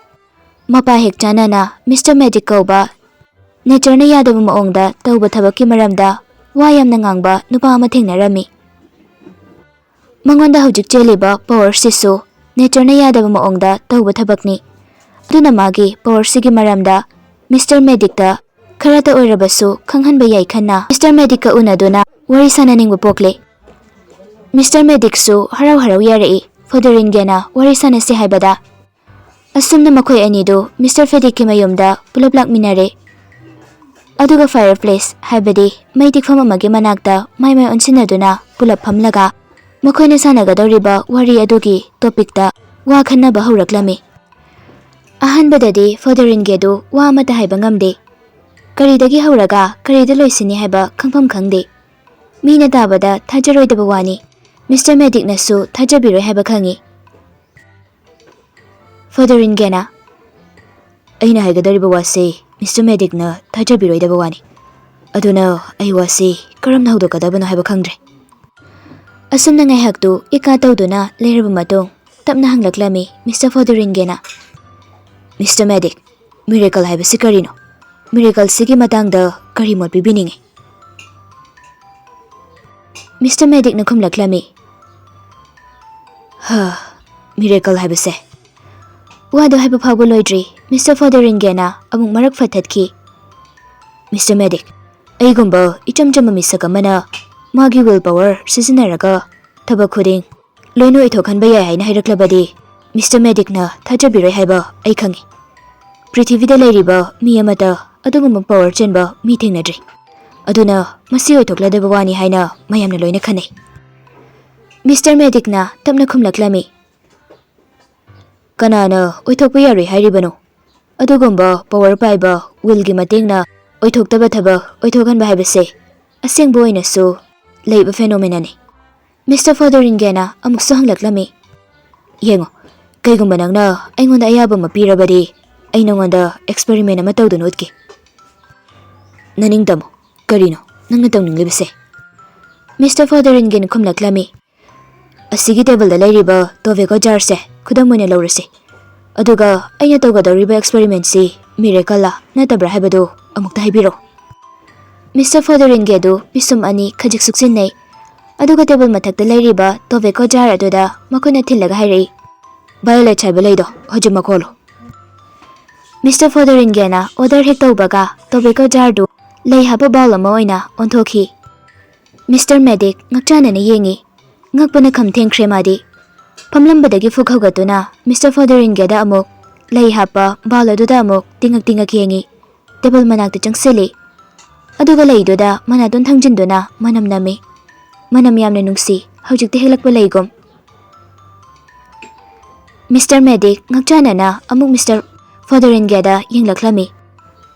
ꯃꯄꯥ ꯍꯦꯛ ꯆꯥꯟꯅꯅ ꯃꯤꯁꯇꯔ ꯃꯦꯗꯤꯛ ꯀꯧꯕ ꯅꯦꯆꯔꯅ ꯌꯥꯗꯕ ꯃꯑꯣꯡꯗ ꯇꯧꯕ ꯊꯕꯛꯀꯤ ꯃꯔꯝꯗ ꯋꯥ ꯌꯥꯝꯅ ꯉꯥꯡꯕ ꯅꯨꯄꯥ ꯑꯃ ꯊꯦꯡꯅꯔꯝꯃꯤ꯫ ꯃꯉꯣꯟꯗ ꯍꯧꯖꯤꯛ ꯆꯦꯜꯂꯤꯕ ꯄꯋꯔꯁꯤꯁꯨ ꯅꯦꯆꯔꯅ ꯌꯥꯗꯕ ꯃꯑꯣꯡꯗ ꯇꯧꯕ ꯊꯕꯛꯅꯤ꯫ ꯑꯗꯨꯅ ꯃꯥꯒꯤ ꯄꯋꯔꯁꯤꯒꯤ ꯃꯔꯝꯗ ꯃꯤꯁꯇꯔ ꯃꯦꯗꯤꯛꯇ ꯈꯔꯇ ꯑꯣꯏꯔꯕꯁꯨ ꯈꯪꯍꯟꯕ ꯌꯥꯏ ꯈꯟꯅ ꯃꯤꯁꯇꯔ ꯃꯦꯗꯤꯛꯀ ꯎꯅꯗꯨꯅ ꯋꯥꯔꯤ ꯁꯥꯟꯅꯅꯤꯡꯕ ꯄꯣꯛꯂꯦ꯫ ꯃꯤꯁꯇꯔ ꯃꯦꯗꯤꯛꯁꯨ ꯍꯔꯥꯎ ꯍꯔꯥꯎ ꯌꯥꯔꯛꯏ ꯐꯣꯗꯣꯔꯤꯟꯒꯦꯅ ꯋꯥꯔꯤ ꯁꯥꯟꯅꯁꯤ ꯍꯥꯏꯕꯗ꯫ ꯑꯁꯨꯝꯅ ꯃꯈꯣꯏ ꯑꯅꯤꯗꯨ ꯃꯤꯁꯇꯔ ꯐꯦꯗꯤꯛꯀꯤ ꯃꯌꯨꯝꯗ ꯄꯨꯂꯞ ꯂꯥꯛꯃꯤꯟꯅꯔꯦ꯫ ꯑꯗꯨꯒ ꯐꯥꯏꯌꯔ ꯄ꯭ꯂꯦꯁ, ꯍꯥꯏꯕꯗꯤ ꯃꯩ ꯇꯤꯛꯐꯝ ꯑꯃꯒꯤ ꯃꯅꯥꯛꯇ ꯃꯥꯏ ꯃꯥꯏ ꯑꯣꯟꯁꯤꯟꯅꯗꯨꯅ ꯄꯨꯂꯞ ꯐꯝꯂꯒ ꯃꯈꯣꯏꯅ ꯁꯥꯟꯅꯒꯗꯧꯔꯤꯕ ꯋꯥꯔꯤ ꯑꯗꯨꯒꯤ ꯇꯣꯄꯤꯛꯇ ꯋꯥ ꯈꯟꯅꯕ ꯍꯧꯔꯛꯂꯝꯃꯤ꯫ ꯑꯍꯥꯟꯕꯗꯗꯤ ꯐꯣꯗꯣꯔꯤꯟꯒꯦꯗꯨ ꯋꯥ ꯑꯃꯠꯇ ꯍꯥꯏꯕ ꯉꯝꯗꯦ꯫ ꯀꯔꯤꯗꯒꯤ ꯍꯧꯔꯒ ꯀꯔꯤꯗ ꯂꯣꯏꯁꯤꯟꯅꯤ ꯍꯥꯏꯕ ꯈꯪꯐꯝ ꯈꯪꯗꯦ꯫ ꯃꯤꯅ ꯇꯥꯕꯗ ꯊꯥꯖꯔꯣꯏꯗꯕ ꯋꯥꯅꯤ꯫ ꯃꯤꯁꯇꯔ ꯃꯦꯗꯤꯛꯅꯁꯨ ꯊꯥꯖꯕꯤꯔꯣꯏ ꯍꯥꯏꯕ ꯈꯪꯏ꯫ ꯐꯣꯗꯣꯔꯤꯟꯒꯦꯅ, "ꯑꯩꯅ ꯍꯥꯏꯒꯗꯧꯔꯤꯕ ꯋꯥꯁꯤ ꯃꯤꯁꯇꯔ ꯃꯦꯗꯤꯛꯅ ꯊꯥꯖꯕꯤꯔꯣꯏꯗꯕ ꯋꯥꯅꯤ꯫ ꯑꯗꯨꯅ ꯑꯩ ꯋꯥꯁꯤ ꯀꯔꯝꯅ ꯍꯧꯗꯣꯛꯀꯗꯕꯅꯣ ꯍꯥꯏꯕ ꯈꯪꯗ꯭ꯔꯦ꯫" ꯑꯁꯨꯝꯅ ꯉꯥꯏꯍꯥꯛꯇꯨ ꯏꯀꯥ ꯇꯧꯗꯨꯅ ꯂꯩꯔꯕ ꯃꯇꯨꯡ ꯇꯞꯅ ꯍꯪꯂꯛꯂꯝꯃꯤ ꯃꯤꯁꯇꯔ ꯐꯣꯗꯣꯔꯤꯟꯒꯦꯅ, "ꯃꯤꯁꯇꯔ ꯃꯦꯗꯤꯛ, ꯃꯤꯔꯦꯀꯜ ꯍꯥꯏꯕꯁꯤ ꯀꯔꯤꯅꯣ? ꯃꯤꯔꯦꯀꯜꯁꯤꯒꯤ ꯃꯇꯥꯡꯗ ꯀꯔꯤ ꯃꯣꯠ ꯄꯤꯕꯤꯅꯤꯡꯏ?" ꯃꯤꯁꯇꯔ ꯃꯦꯗꯤꯛꯅ ꯈꯨꯝꯂꯛꯂꯝꯃꯤ, "ꯍꯥ, ꯃꯤꯔꯦꯀꯜ ꯍꯥꯏꯕꯁꯦ꯫" ꯋꯥꯗꯨ ꯍꯥꯏꯕ ꯐꯥꯎꯕ ꯂꯣꯏꯗ꯭ꯔꯤ, ꯃꯤꯁꯇꯔ ꯐꯣꯗꯣꯔꯤꯟꯒꯦꯅ ꯑꯃꯨꯛ ꯃꯔꯛ ꯐꯠꯊꯠꯈꯤ꯫ "ꯃꯤꯁꯇꯔ ꯃꯦꯗꯤꯛ, ꯑꯩꯒꯨꯝꯕ ꯏꯆꯝ ꯆꯝꯕ ꯃꯤꯁꯛ ꯑꯃꯅ ꯃꯥꯒꯤ ꯋꯤꯜ ꯄꯥꯋꯔ ꯁꯤꯖꯤꯟꯅꯔꯒ ꯊꯕꯛ ꯈꯨꯗꯤꯡ ꯂꯣꯏꯅ ꯑꯣꯏꯊꯣꯛꯍꯟꯕ ꯌꯥꯏ ꯍꯥꯏꯅ ꯍꯥꯏꯔꯛꯂꯕꯗꯤ ꯃꯤꯁꯇꯔ ꯃꯦꯗꯤꯛꯅ ꯊꯥꯖꯕꯤꯔꯣꯏ ꯍꯥꯏꯕ ꯑꯩ ꯈꯪꯏ꯫ ꯄ꯭ꯔꯤꯊꯤꯕꯤꯗ ꯂꯩꯔꯤꯕ ꯃꯤ ꯑꯃꯠꯇ ꯑꯗꯨꯒꯨꯝꯕ ꯄꯥꯋꯔ ꯆꯦꯟꯕ ꯃꯤ ꯊꯦꯡꯅꯗ꯭ꯔꯤ꯫ ꯑꯗꯨꯅ ꯃꯁꯤ ꯑꯣꯏꯊꯣꯛꯂꯗꯕ ꯋꯥꯅꯤ ꯍꯥꯏꯅ ꯃꯌꯥꯝꯅ ꯂꯣꯏꯅ ꯈꯟꯅꯩ꯫ ꯃꯤꯁꯇꯔ ꯃꯦꯗꯤꯛꯅ ꯇꯞꯅ ꯈꯨꯝꯂꯛꯂꯝꯃꯤ, "ꯀꯅꯥꯅ ꯑꯣꯏꯊꯣꯛꯄ ꯌꯥꯔꯣꯏ ꯍꯥꯏꯔꯤꯕꯅꯣ? ꯑꯗꯨꯒꯨꯝꯕ ꯄꯥꯋꯔ ꯄꯥꯏꯕ ꯋꯤꯜꯒꯤ ꯃꯇꯦꯡꯅ ꯑꯣꯏꯊꯣꯛꯇꯕ ꯊꯕꯛ ꯑꯣꯏꯊꯣꯛꯍꯟꯕ ꯍꯥꯏꯕꯁꯦ ꯑꯁꯦꯡꯕ ꯑꯣꯏꯅꯁꯨ ꯂꯩꯕ ꯐꯦꯅꯣꯃꯦꯅꯥꯅꯤ꯫" ꯃꯤꯁꯇꯔ ꯐꯣꯗꯣꯔꯤꯟꯒꯦꯅ ꯑꯃꯨꯛꯁꯨ ꯍꯪꯂꯛꯂꯝꯃꯤ, "ꯌꯦꯡꯉꯣ, ꯀꯩꯒꯨꯝꯕ ꯅꯪꯅ ꯑꯩꯉꯣꯟꯗ ꯑꯌꯥꯕ ꯑꯃ ꯄꯤꯔꯕꯗꯤ ꯑꯩ ꯅꯉꯣꯟꯗ ꯑꯦꯛꯁꯄꯦꯔꯤꯃꯦꯟ ꯑꯃ ꯇꯧꯗꯨꯅ ꯎꯠꯀꯦ꯫ ꯅꯅꯤꯡꯇꯝꯃꯨ, ꯀꯔꯤꯅꯣ ꯅꯪꯅ ꯇꯧꯅꯤꯡꯂꯤꯕꯁꯦ?" ꯃꯤꯁꯇꯔ ꯐꯣꯗꯣꯔꯤꯟꯒꯦꯅ ꯈꯨꯝꯂꯛꯂꯝꯃꯤ, "ꯑꯁꯤꯒꯤ ꯇꯦꯕꯜꯗ ꯂꯩꯔꯤꯕ ꯇꯣꯕꯦꯀꯣ ꯖꯥꯔꯁꯦ ꯈꯨꯗꯝ ꯑꯣꯏꯅ ꯂꯧꯔꯁꯤ꯫ ꯑꯗꯨꯒ ꯑꯩꯅ ꯇꯧꯒꯗꯧꯔꯤꯕ ꯑꯦꯛꯁꯄꯦꯔꯤꯃꯦꯟꯁꯤ ꯃꯤꯔꯦꯀꯜꯂꯥ ꯅꯠꯇꯕ꯭ꯔꯥ ꯍꯥꯏꯕꯗꯨ ꯑꯃꯨꯛꯇ ꯍꯥꯏꯕꯤꯔꯣ꯫" ꯃꯤꯁꯇꯔ ꯐꯣꯗꯣꯔꯤꯟꯒꯦꯗꯨ ꯄꯤꯁꯨꯝ ꯑꯅꯤ ꯈꯖꯤꯛ ꯁꯨꯛꯆꯤꯟꯅꯩ꯫ ꯑꯗꯨꯒ ꯇꯦꯕꯜ ꯃꯊꯛꯇ ꯂꯩꯔꯤꯕ ꯇꯣꯕꯦꯀꯣ ꯖꯥꯔ ꯑꯗꯨꯗ ꯃꯈꯨꯠꯅ ꯊꯤꯜꯂꯒ ꯍꯥꯏꯔꯛꯏ, "ꯚꯥꯏꯑꯣꯂꯦꯠ ꯍꯥꯏꯕ ꯂꯩꯗꯣ ꯍꯧꯖꯤꯛ ꯃꯈꯣꯜꯂꯣ꯫" ꯃꯤꯁꯇꯔ ꯐꯣꯗꯣꯔꯤꯟꯒꯦꯅ ꯑꯣꯗꯔ ꯍꯦꯛ ꯇꯧꯕꯒ ꯇꯣꯕꯦꯀꯣ ꯖꯥꯔꯗꯨ ꯂꯩ ꯍꯥꯞꯄ ꯕꯥꯎꯜ ꯑꯃ ꯑꯣꯏꯅ ꯑꯣꯟꯊꯣꯛꯈꯤ꯫ ꯃꯤꯁꯇꯔ ꯃꯦꯗꯤꯛ ꯉꯛꯆꯥꯟꯅꯅ ꯌꯦꯡꯉꯤ꯫ ꯉꯛꯄꯅ ꯈꯝ ꯊꯦꯡꯈ꯭ꯔꯦ ꯃꯥꯗꯤ꯫ ꯐꯝꯂꯝꯕꯗꯒꯤ ꯐꯨꯛ ꯍꯧꯒꯠꯇꯨꯅ ꯃꯤꯁꯇꯔ ꯐꯣꯗꯣꯔꯤꯟꯒꯦꯗ ꯑꯃꯨꯛ ꯂꯩ ꯍꯥꯞꯄ ꯕꯥꯎꯜ ꯑꯗꯨꯗ ꯑꯃꯨꯛ ꯇꯤꯡꯉꯛ ꯇꯤꯡꯉꯛ ꯌꯦꯡꯉꯤ꯫ ꯇꯦꯕꯜ ꯃꯅꯥꯛꯇ ꯆꯪꯁꯤꯜꯂꯤ꯫ ꯑꯗꯨꯒ ꯂꯩꯗꯨꯗ ꯃꯅꯥꯇꯣꯟ ꯊꯥꯡꯖꯤꯟꯗꯨꯅ ꯃꯅꯝ ꯅꯝꯃꯤ꯫ ꯃꯅꯝ ꯌꯥꯝꯅ ꯅꯨꯡꯁꯤ, ꯍꯧꯖꯤꯛꯇ ꯍꯦꯛꯂꯛꯄ ꯂꯩꯒꯨꯝ꯫ ꯃꯤꯁꯇꯔ ꯃꯦꯗꯤꯛ ꯉꯛꯆꯥꯟꯅꯅ ꯑꯃꯨꯛ ꯃꯤꯁꯇꯔ ꯐꯣꯗꯣꯔꯤꯟꯒꯦꯗ ꯌꯦꯡꯂꯛꯂꯝꯃꯤ꯫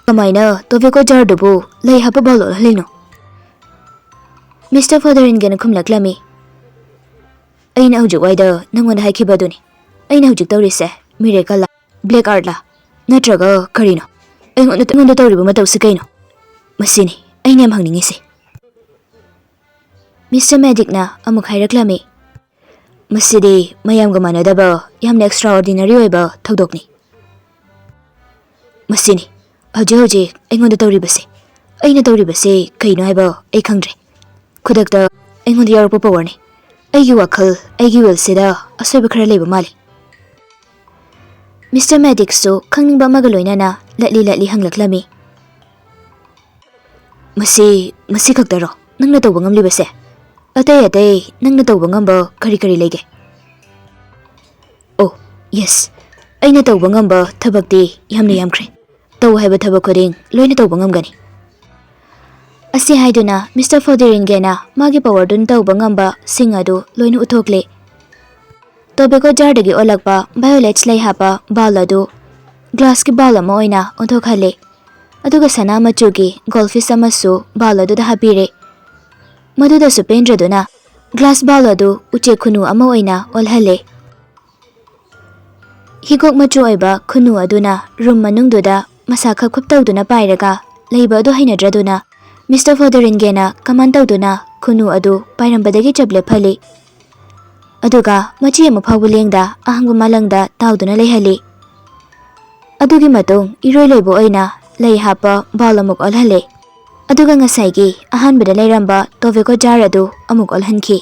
"ꯀꯃꯥꯏꯅ ꯇꯣꯕꯦꯀꯣ ꯖꯥꯔꯗꯨꯕꯨ ꯂꯩ ꯍꯥꯞꯄ ꯕꯥꯎꯜ ꯑꯣꯜꯍꯜꯂꯤꯅꯣ?" ꯃꯤꯁꯇꯔ ꯐꯣꯗꯣꯔꯤꯟꯒꯦꯅ ꯈꯨꯝꯂꯛꯂꯝꯃꯤ, "ꯑꯩꯅ ꯍꯧꯖꯤꯛ ꯋꯥꯏꯗ ꯅꯪꯉꯣꯟꯗ ꯍꯥꯏꯈꯤꯕ ꯑꯗꯨꯅꯤ꯫ ꯑꯩꯅ ꯍꯧꯖꯤꯛ ꯇꯧꯔꯤꯁꯦ ꯃꯤꯔꯦꯀꯜꯂꯥ, ꯕ꯭ꯂꯦꯛ ꯑꯥꯔꯠꯂꯥ, ꯅꯠꯇ꯭ꯔꯒ ꯀꯔꯤꯅꯣ? ꯑꯩꯉꯣꯟꯗ, ꯑꯩꯉꯣꯟꯗ ꯇꯧꯔꯤꯕ ꯃꯇꯧꯁꯤ ꯀꯩꯅꯣ? ꯃꯁꯤꯅꯤ ꯑꯩꯅ ꯌꯥꯝ ꯍꯪꯅꯤꯡꯉꯤꯁꯦ꯫" ꯃꯤꯁꯇꯔ ꯃꯦꯗꯤꯛꯅ ꯑꯃꯨꯛ ꯍꯥꯏꯔꯛꯂꯝꯃꯤ, "ꯃꯁꯤꯗꯤ ꯃꯌꯥꯝꯒ ꯃꯥꯟꯅꯗꯕ ꯌꯥꯝꯅ ꯑꯦꯛꯁꯇ꯭ꯔꯥꯑꯣꯔꯗꯤꯅꯔꯤ ꯑꯣꯏꯕ ꯊꯧꯗꯣꯛꯅꯤ꯫ ꯃꯁꯤꯅꯤ, ꯍꯧꯖꯤꯛ ꯍꯧꯖꯤꯛ ꯑꯩꯉꯣꯟꯗ ꯇꯧꯔꯤꯕꯁꯦ꯫ ꯑꯩꯅ ꯇꯧꯔꯤꯕꯁꯦ ꯀꯩꯅꯣ ꯍꯥꯏꯕ ꯑꯩ ꯈꯪꯗ꯭ꯔꯦ꯫ ꯈꯨꯗꯛꯇ ꯑꯩꯉꯣꯟꯗ ꯌꯥꯎꯔꯛꯄ ꯄꯋꯥꯔꯅꯤ꯫ ꯑꯩꯒꯤ ꯋꯥꯈꯜ, ꯑꯩꯒꯤ ꯋꯤꯜꯁꯤꯗ ꯑꯁꯣꯏꯕ ꯈꯔ ꯂꯩꯕ ꯃꯥꯜꯂꯤ꯫" ꯃꯤꯁꯇꯔ ꯃꯦꯗꯤꯛꯁꯨ ꯈꯪꯅꯤꯡꯕ ꯑꯃꯒ ꯂꯣꯏꯅꯅ ꯂꯠꯂꯤ ꯂꯠꯂꯤ ꯍꯪꯂꯛꯂꯝꯃꯤ, "ꯃꯁꯤ, ꯃꯁꯤ ꯈꯛꯇꯔꯣ? ꯅꯪꯅ ꯇꯧꯕ ꯉꯝꯂꯤꯕꯁꯦ? ꯑꯇꯩ ꯑꯇꯩ ꯅꯪꯅ ꯇꯧꯕ ꯉꯝꯕ ꯀꯔꯤ ꯀꯔꯤ ꯂꯩꯒꯦ? ꯑꯣ, ꯌꯦꯁ, ꯑꯩꯅ ꯇꯧꯕ ꯉꯝꯕ ꯊꯕꯛꯇꯤ ꯌꯥꯝꯅ ꯌꯥꯝꯈ꯭ꯔꯦ꯫ ꯇꯧ ꯍꯥꯏꯕ ꯊꯕꯛ ꯈꯨꯗꯤꯡ ꯂꯣꯏꯅ ꯇꯧꯕ ꯉꯝꯒꯅꯤ꯫ ꯑꯁꯤ ꯍꯥꯏꯗꯨꯅ ꯃꯤꯁꯇꯔ ꯐꯣꯗꯦꯔꯤꯟꯒꯦꯅ ꯃꯥꯒꯤ ꯄꯋꯔꯗꯨꯅ ꯇꯧꯕ ꯉꯝꯕꯁꯤꯡ ꯑꯗꯨ ꯂꯣꯏꯅ ꯎꯠꯊꯣꯛꯂꯦ꯫ ꯇꯣꯕꯦꯀꯣ ꯖꯥꯔꯗꯒꯤ ꯑꯣꯜꯂꯛꯄ ꯚꯥꯏꯑꯣꯂꯦꯠꯁ ꯂꯩ ꯍꯥꯞꯄ ꯕꯥꯎꯜ ꯑꯗꯨ ꯒ꯭ꯂꯥꯁꯀꯤ ꯕꯥꯎꯜ ꯑꯃ ꯑꯣꯏꯅ ꯑꯣꯟꯊꯣꯛꯍꯜꯂꯦ꯫ ꯑꯗꯨꯒ ꯁꯅꯥ ꯃꯆꯨꯒꯤ ꯒꯣꯜꯐꯤꯁ ꯑꯃꯁꯨ ꯕꯥꯎꯜ ꯑꯗꯨꯗ ꯍꯥꯞꯄꯤꯔꯦ꯫ ꯃꯗꯨꯗꯁꯨ ꯄꯦꯟꯗ꯭ꯔꯗꯨꯅ ꯒ꯭ꯂꯥꯁ ꯕꯥꯎꯜ ꯑꯗꯨ ꯎꯆꯦꯛ ꯈꯨꯅꯨ ꯑꯃ ꯑꯣꯏꯅ ꯑꯣꯜꯍꯜꯂꯦ꯫ ꯍꯤꯒꯣꯛ ꯃꯆꯨ ꯑꯣꯏꯕ ꯈꯨꯅꯨ ꯑꯗꯨꯅ ꯔꯨꯝ ꯃꯅꯨꯡꯗꯨꯗ ꯃꯁꯥ ꯈꯞ ꯈꯞ ꯇꯧꯗꯨꯅ ꯄꯥꯏꯔꯒ ꯂꯩꯕ ꯑꯗꯨ ꯍꯩꯅꯗ꯭ꯔꯗꯨꯅ ꯃꯤꯁꯇꯔ ꯐꯣꯗꯦꯔꯤꯟꯒꯦꯅ ꯀꯃꯥꯟ ꯇꯧꯗꯨꯅ ꯈꯨꯅꯨ ꯑꯗꯨ ꯄꯥꯏꯔꯝꯕꯗꯒꯤ ꯆꯞ ꯂꯦꯞꯍꯜꯂꯤ꯫ ꯑꯗꯨꯒ ꯃꯆꯤ ꯑꯃ ꯐꯥꯎꯕ ꯂꯦꯡꯗ ꯑꯍꯥꯡꯕ ꯃꯥꯂꯪꯗ ꯇꯥꯎꯗꯨꯅ ꯂꯩꯍꯜꯂꯤ꯫ ꯑꯗꯨꯒꯤ ꯃꯇꯨꯡ ꯏꯔꯣꯏ ꯂꯣꯏꯕ ꯑꯣꯏꯅ ꯂꯩ ꯍꯥꯞꯄ ꯕꯥꯎꯜ ꯑꯃꯨꯛ ꯑꯣꯜꯍꯜꯂꯦ꯫ ꯑꯗꯨꯒ ꯉꯁꯥꯏꯒꯤ ꯑꯍꯥꯟꯕꯗ ꯂꯩꯔꯝꯕ ꯇꯣꯕꯦꯀꯣ ꯖꯥꯔ ꯑꯗꯨ ꯑꯃꯨꯛ ꯑꯣꯜꯍꯟꯈꯤ꯫